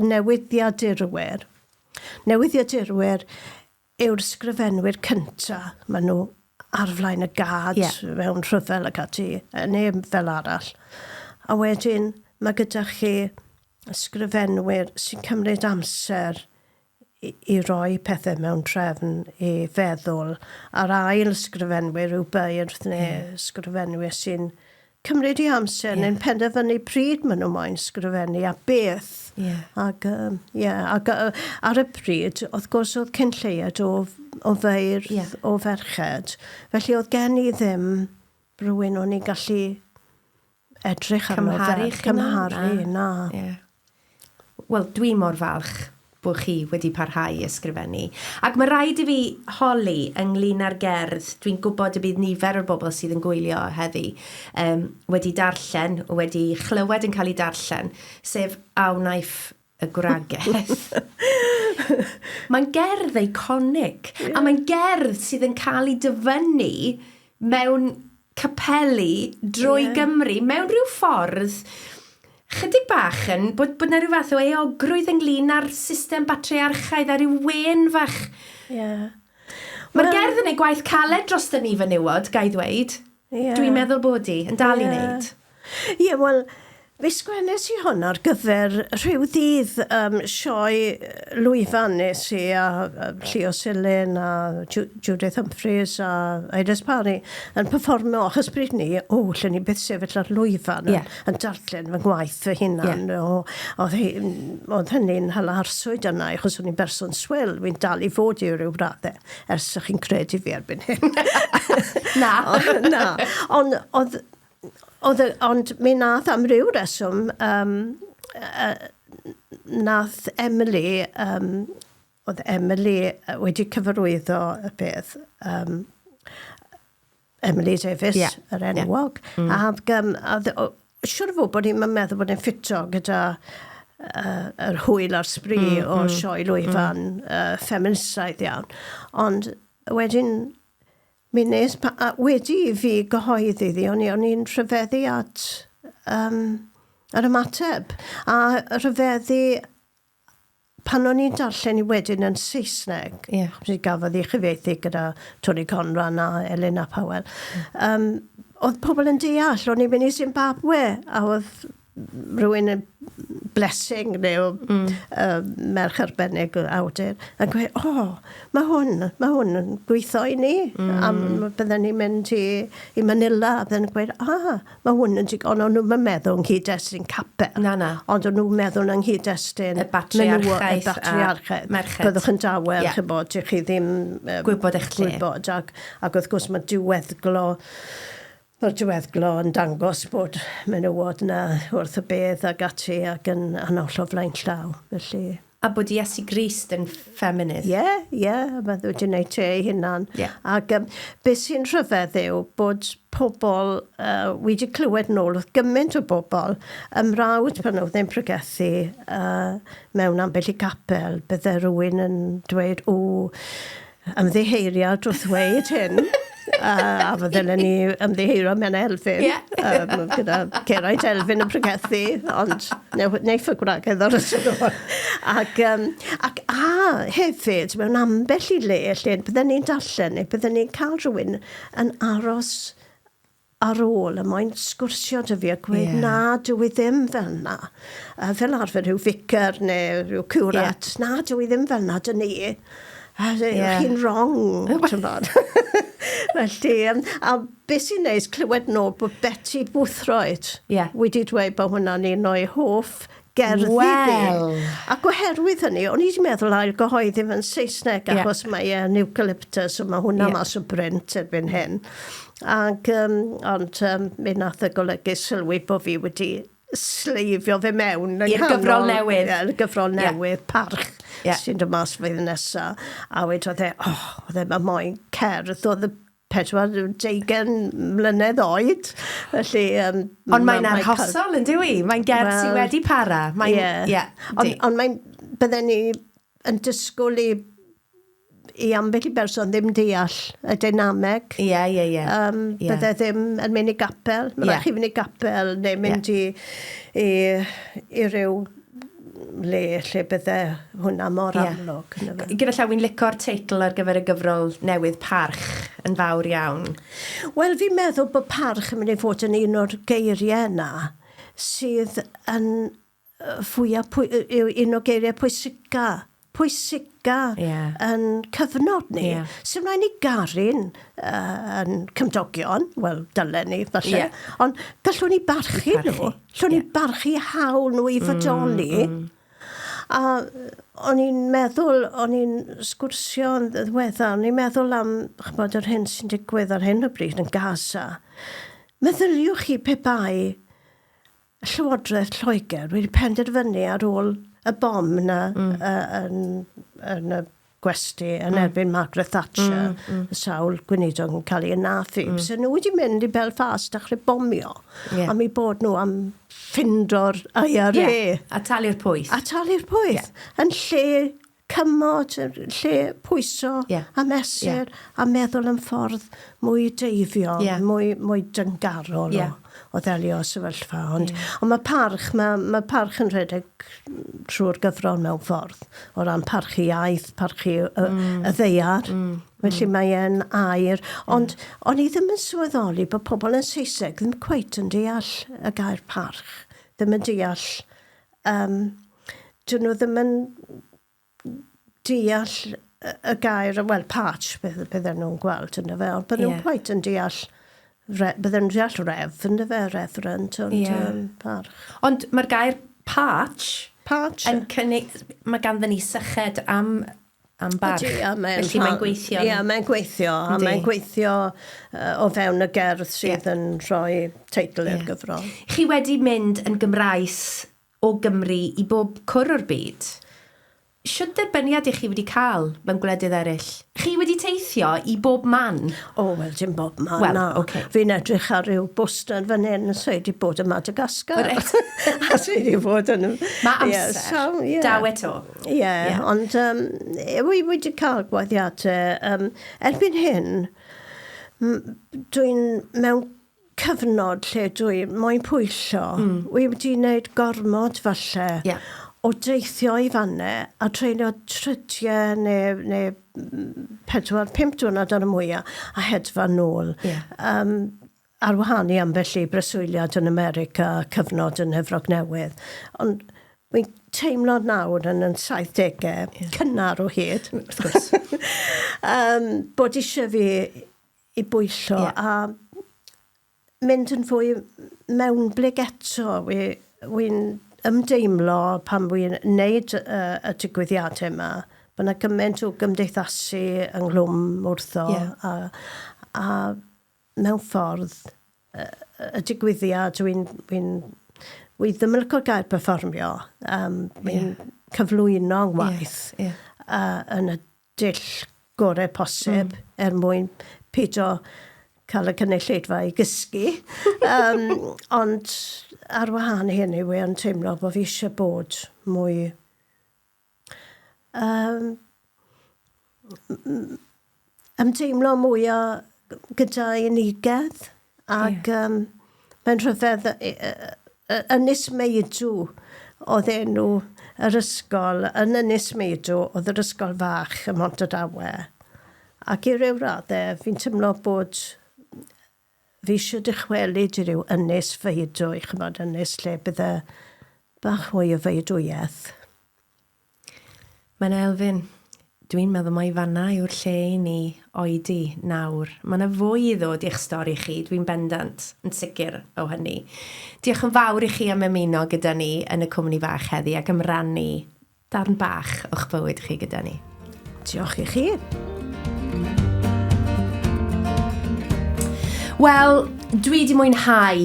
Speaker 2: newyddiadurwyr. Newyddiadurwyr yw'r sgrifenwyr cynta. Maen nhw ar flaen y gad mewn rhyfel ac ati, neu fel arall. A wedyn mae gyda chi ysgrifenwyr sy'n cymryd amser i roi pethau mewn trefn i feddwl. A'r ail ysgrifenwyr yw beirdd neu ysgrifenwyr sy'n cymryd eu amser yeah. neu'n penderfynu pryd maen nhw moyn sgrifennu a beth. Yeah. Ac, yeah, ac ar y pryd, wrth gwrs, oedd cyn lleied o, o feirdd, yeah. o ferched. Felly oedd gen i ddim rhywun o'n i'n gallu edrych arno
Speaker 1: cymharu
Speaker 2: fel. Cymharu, na.
Speaker 1: Yeah. Wel, dwi mor falch bod chi wedi parhau i ysgrifennu. Ac mae rhaid i fi holi ynglyn â'r gerdd, dwi'n gwybod y bydd nifer o'r bobl sydd yn gwylio heddi um, wedi darllen, wedi chlywed yn cael ei darllen, sef A Wnaiff y Gwragedd. Mae'n gerdd eiconig, yeah. a mae'n gerdd sydd yn cael ei dyfynnu mewn capeli drwy yeah. Gymru, mewn rhyw ffordd chydig bach yn, bod, bod 'na rhyw fath o euogrwydd ynglyn â'r system batriarchaidd a rhyw wên fach.
Speaker 2: Yeah.
Speaker 1: Mae'r well, gerdd yn ei gwaith caled dros ni fenywod, ga i ddweud.
Speaker 2: Yeah.
Speaker 1: Dwi'n meddwl bod hi yn dal yeah. i wneud.
Speaker 2: Ie, yeah, wel, Fe sgwennes i hwn ar gyfer rhyw ddydd um, sioe lwyfan nes i a, a Llio Silyn a Judith Humphreys a Iris Parry yn perfformio achos bryd ni, o, lle ni byth sefyll ar lwyfan yeah. yn, yn darllen fy ngwaith fy hunan. Yeah. O, oedd, oedd hynny'n hala arswyd yna achos o'n i'n berson swil, fi'n dal i fod i ryw raddau ers ych chi'n credu fi erbyn hyn.
Speaker 1: Na.
Speaker 2: Na. Ond oedd Oedd, ond mi nath am ryw reswm, um, uh, nath Emily, um, oedd Emily wedi cyfarwyddo y peth, um, Emily Davies, yeah. yr enwog. Yeah. Mm. Ac, um, a, siwr o fod bod hi'n meddwl bod hi'n ffito gyda uh, yr hwyl a'r sbri mm, o mm, sioe lwyfan mm. feministaidd iawn. Ond wedyn Mi wnes, pa, a wedi i fi gyhoeddi iddi, o'n i, o'n i'n rhyfeddu at um, yr ymateb. A rhyfeddu pan o'n i'n darllen i wedyn yn Saesneg,
Speaker 1: yeah.
Speaker 2: mi gafodd ei chyfieithu gyda Tony Conran a Elena Powell, um, oedd pobl yn deall, o'n i'n mynd i Zimbabwe, a oedd rhywun yn blessing neu mm. uh, merch arbennig o awdur yn gweud, o, oh, mae hwn, mae hwn yn gweithio i ni. Mm. A bydden ni'n mynd i, i Manila a bydden ni'n gweud, ah, mae hwn yn digon. Ond nhw'n meddwl yng nghyd-destun capel.
Speaker 1: Na, na.
Speaker 2: Ond o'n nhw'n meddwl yng nghyd-destun
Speaker 1: y batriarchaeth.
Speaker 2: Y batriarchaeth.
Speaker 1: Merched.
Speaker 2: Byddwch yn dawel, yeah. chybod, chi ddim...
Speaker 1: Um, gwybod eich lle.
Speaker 2: Gwybod, ac, ac wrth gwrs mae diweddglo Mae'r diweddglo yn dangos bod menywod 'na wrth y bedd ac ati ac yn anholl o flaen llaw, felly...
Speaker 1: A bod Iesu Grist yn ffeminydd.
Speaker 2: Ie, ie, mae wedi gwneud te ei hunan.
Speaker 1: Yeah.
Speaker 2: Ac um, beth sy'n rhyfedd yw bod pobl uh, wedi clywed nôl wrth gymaint o bobl ymrawd pan oedd e'n pregethu uh, mewn ambell i gapel, bydde rhywun yn dweud, o, ymddiheuriad wrth ddweud hyn. a fydden ni ymddiheuro mewn Elfyn.
Speaker 1: Yeah.
Speaker 2: um, gyda Geraint Elfyn yn pregethu, ond neiff y gwragedd ar y sylw. Ac, um, ac a hefyd, mewn ambell i le, lle bydden ni'n darllen neu bydden ni'n cael rhywun yn aros ar ôl a moyn sgwrsio 'da fi a gweud yeah. na, dw i ddim fel na. Uh, fel arfer rhyw ficer neu rhyw curat, yeah. na, dw i ddim fel na, dyn ni. A yeah. chi'n wrong, ti'n bod. Felly, um, a beth sy'n neis clywed nôl bod Betty Boothroyd
Speaker 1: yeah.
Speaker 2: wedi dweud bod hwnna'n un o'i hoff gerddi
Speaker 1: well.
Speaker 2: fi. Ac oherwydd hynny, o'n i wedi meddwl ail gyhoeddi fe'n Saesneg,
Speaker 1: Ie.
Speaker 2: achos mae e'n eucalyptus, so mae hwnna
Speaker 1: Ie.
Speaker 2: mas o brint erbyn hyn. Ac, um, ond um, mi nath y golygu sylwi bod fi wedi sleifio fe mewn.
Speaker 1: I'r gyfrol newydd.
Speaker 2: Ie, y gyfrol
Speaker 1: Ie.
Speaker 2: newydd, parch,
Speaker 1: Ie.
Speaker 2: sy'n dod mas flwyddyn nesaf. A wedodd e, oh, oedd e, mae moyn cerdd, oedd y 40 mlynedd oed. Felly, um,
Speaker 1: Ond mae'n
Speaker 2: ma-
Speaker 1: arhosol yn dyw i? Mae'n gerdd sydd
Speaker 2: Wel,
Speaker 1: wedi para. Mae'n,
Speaker 2: Ie.
Speaker 1: ie.
Speaker 2: Ond on mae'n, bydden ni yn disgwyl i, i ambell i berson ddim deall y dynameg.
Speaker 1: Ie, ie, ie.
Speaker 2: Um,
Speaker 1: Ie.
Speaker 2: Bydde ddim yn mynd i gapel. Mae
Speaker 1: Ie.
Speaker 2: rhaid chi fynd i gapel neu mynd i, i, i ryw le lle bydde hwnna mor
Speaker 1: Ie.
Speaker 2: amlwg. yndyfe?
Speaker 1: Gyda llaw, wi'n lico'r teitl ar gyfer y gyfrol newydd Parch yn fawr iawn.
Speaker 2: Wel, fi'n meddwl bod parch yn mynd i fod yn un o'r geiriau yna sydd yn fwyaf, pwy, yw un o geiriau pwysica pwysica
Speaker 1: yeah.
Speaker 2: yn cyfnod ni.
Speaker 1: Yeah.
Speaker 2: Sy'n rhaid ni garu'n yn cymdogion, wel, dylen ni, falle,
Speaker 1: Yeah.
Speaker 2: ond gallwn ni barchu nhw. Gallwn ni barchu hawl nhw i fodoli. A o'n i'n meddwl, o'n i'n sgwrsio yn ddiweddar, o'n i'n meddwl am, ch'mod, yr hyn sy'n digwydd ar hyn o bryd yn Gaza. Meddyliwch chi pe bai Llywodraeth Lloegr wedi penderfynu ar ôl y bom na yn, yn y gwesty yn erbyn Margaret Thatcher, y sawl gweinidog yn cael ei anafu. Mm. So nhw wedi mynd i Belfast dechrau bomio am eu bod nhw am ffindo'r IRA.
Speaker 1: Yeah. A talu'r pwyth.
Speaker 2: A talu'r pwyth. Yn lle cymod, yn lle pwyso a mesur a meddwl am ffordd mwy deifiol, mwy, mwy dyngarol o ddelio â sefyllfa. Ond, ond mae parch, mae parch yn rhedeg trwy'r gyfrol mewn ffordd, o ran parchu iaith, parchu y ddaear. Felly mae e'n air. Ond o'n i ddim yn sylweddoli bod pobl yn Saesneg ddim cweit yn deall y gair parch. Ddim yn deall... dyn nhw ddim yn deall y gair, wel, parch, bydden nhw'n gweld, ynddo fe, ond bydden nhw'n quite yn deall, bydden nhw'n deall ref, ynddo fe, reverend, ond parch.
Speaker 1: Ond mae'r gair parch, yn cynnig, mae ganddyn ni syched am barch.
Speaker 2: Ydy, a mae'n
Speaker 1: Felly mae'n gweithio.
Speaker 2: Ie, mae'n gweithio, a mae'n gweithio o fewn y gerdd sydd yn rhoi teitl i'r gyfrol.
Speaker 1: Chi wedi mynd yn Gymraes o Gymru i bob cwr o'r byd. Shwd derbyniad i chi wedi cael mewn gwledydd eraill? Chi wedi teithio i bob man?
Speaker 2: O, wel, dim bob man,
Speaker 1: Wel,
Speaker 2: na.
Speaker 1: ocê.
Speaker 2: Fi'n edrych ar ryw bwster fan hyn, so i wedi bod yn Madagascar.
Speaker 1: Reit.
Speaker 2: A so i wedi bod yn...
Speaker 1: Mae
Speaker 2: Ie,
Speaker 1: amser.
Speaker 2: so, ie.
Speaker 1: Daw eto.
Speaker 2: Ie, ond wi wedi cael gwahoddiadau. Erbyn hyn, dwi'n mewn cyfnod lle dwi moyn pwyllo. Wi wedi wneud gormod falle o deithio i fannau a treulio trydiau neu 4, 5 diwrnod ar y mwyaf a hedfan nôl. Ar wahân i ambell i breswyliad yn America, cyfnod yn Efrog Newydd. Ond wy'n teimlo nawr yn 70au, cynnar o hyd,
Speaker 1: wrth gwrs,
Speaker 2: bod eisiau fi i bwyllo a mynd yn fwy mewnblyg eto. Wy'n ymdeimlo pan wy'n neud y digwyddiadau yma, bod yna gymaint o gymdeithasu ynghlwm wrtho a mewn ffordd y digwyddiad wi ddim yn licio'r gair perfformio, wy'n cyflwyno ngwaith yn y dull gorau posib er mwyn peidio cael y cynulleidfa i gysgu. Ond ar wahân i hynny, wi yn teimlo bod fi eisiau bod mwy ymdeimlo mwy o gyda unigedd ac mae'n rhyfedd Ynys Meidw oedd enw yr ysgol. Yn Ynys Meidw oedd yr ysgol fach ym Mhontardawe. Ac i ryw raddau, fi'n teimlo bod fi eisiau dychwelyd i ryw ynys feidwy, ch'mod, ynys lle bydde bach mwy o feidwyaeth.
Speaker 1: Mae'n Elfyn, dwi'n meddwl mai fanna yw'r lle i ni oedi nawr. Mae yna fwy i ddod i'ch stori chi, dwi'n bendant yn sicr o hynny. Diolch yn fawr i chi am ymuno gyda ni yn y cwmni bach heddi ac am rannu darn bach o'ch bywyd chi gyda ni.
Speaker 2: Diolch i chi.
Speaker 1: Wel, dwi wedi mwynhau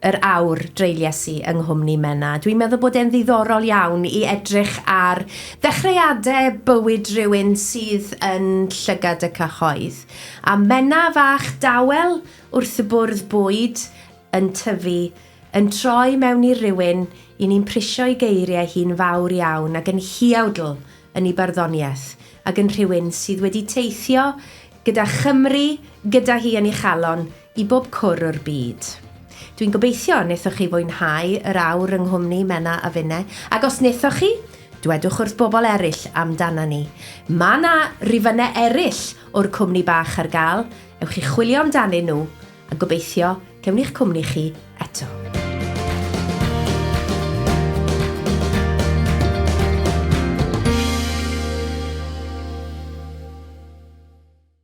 Speaker 1: yr awr dreulies i yng nghwmni Menna. Dwi'n meddwl bod e'n ddiddorol iawn i edrych ar ddechreuadau bywyd rhywun sydd yn llygad y cyhoedd. A Menna fach dawel wrth y bwrdd bwyd yn tyfu, yn troi mewn i rywun i ni'n prisio ei geiriau hi'n fawr iawn ac yn huawdl yn ei barddoniaeth ac yn rhywun sydd wedi teithio gyda Chymru, gyda hi yn ei chalon, i bob cwr o'r byd. Dwi'n gobeithio wnaethoch chi fwynhau yr awr yng nghwmni Menna a finne, ac os wnaethoch chi, dwedwch wrth bobl eraill amdana ni. Mae 'na rifynnau eraill o'r cwmni bach ar gael, ewch chi chwilio amdanyn nhw, a gobeithio cewn ni'ch cwmni chi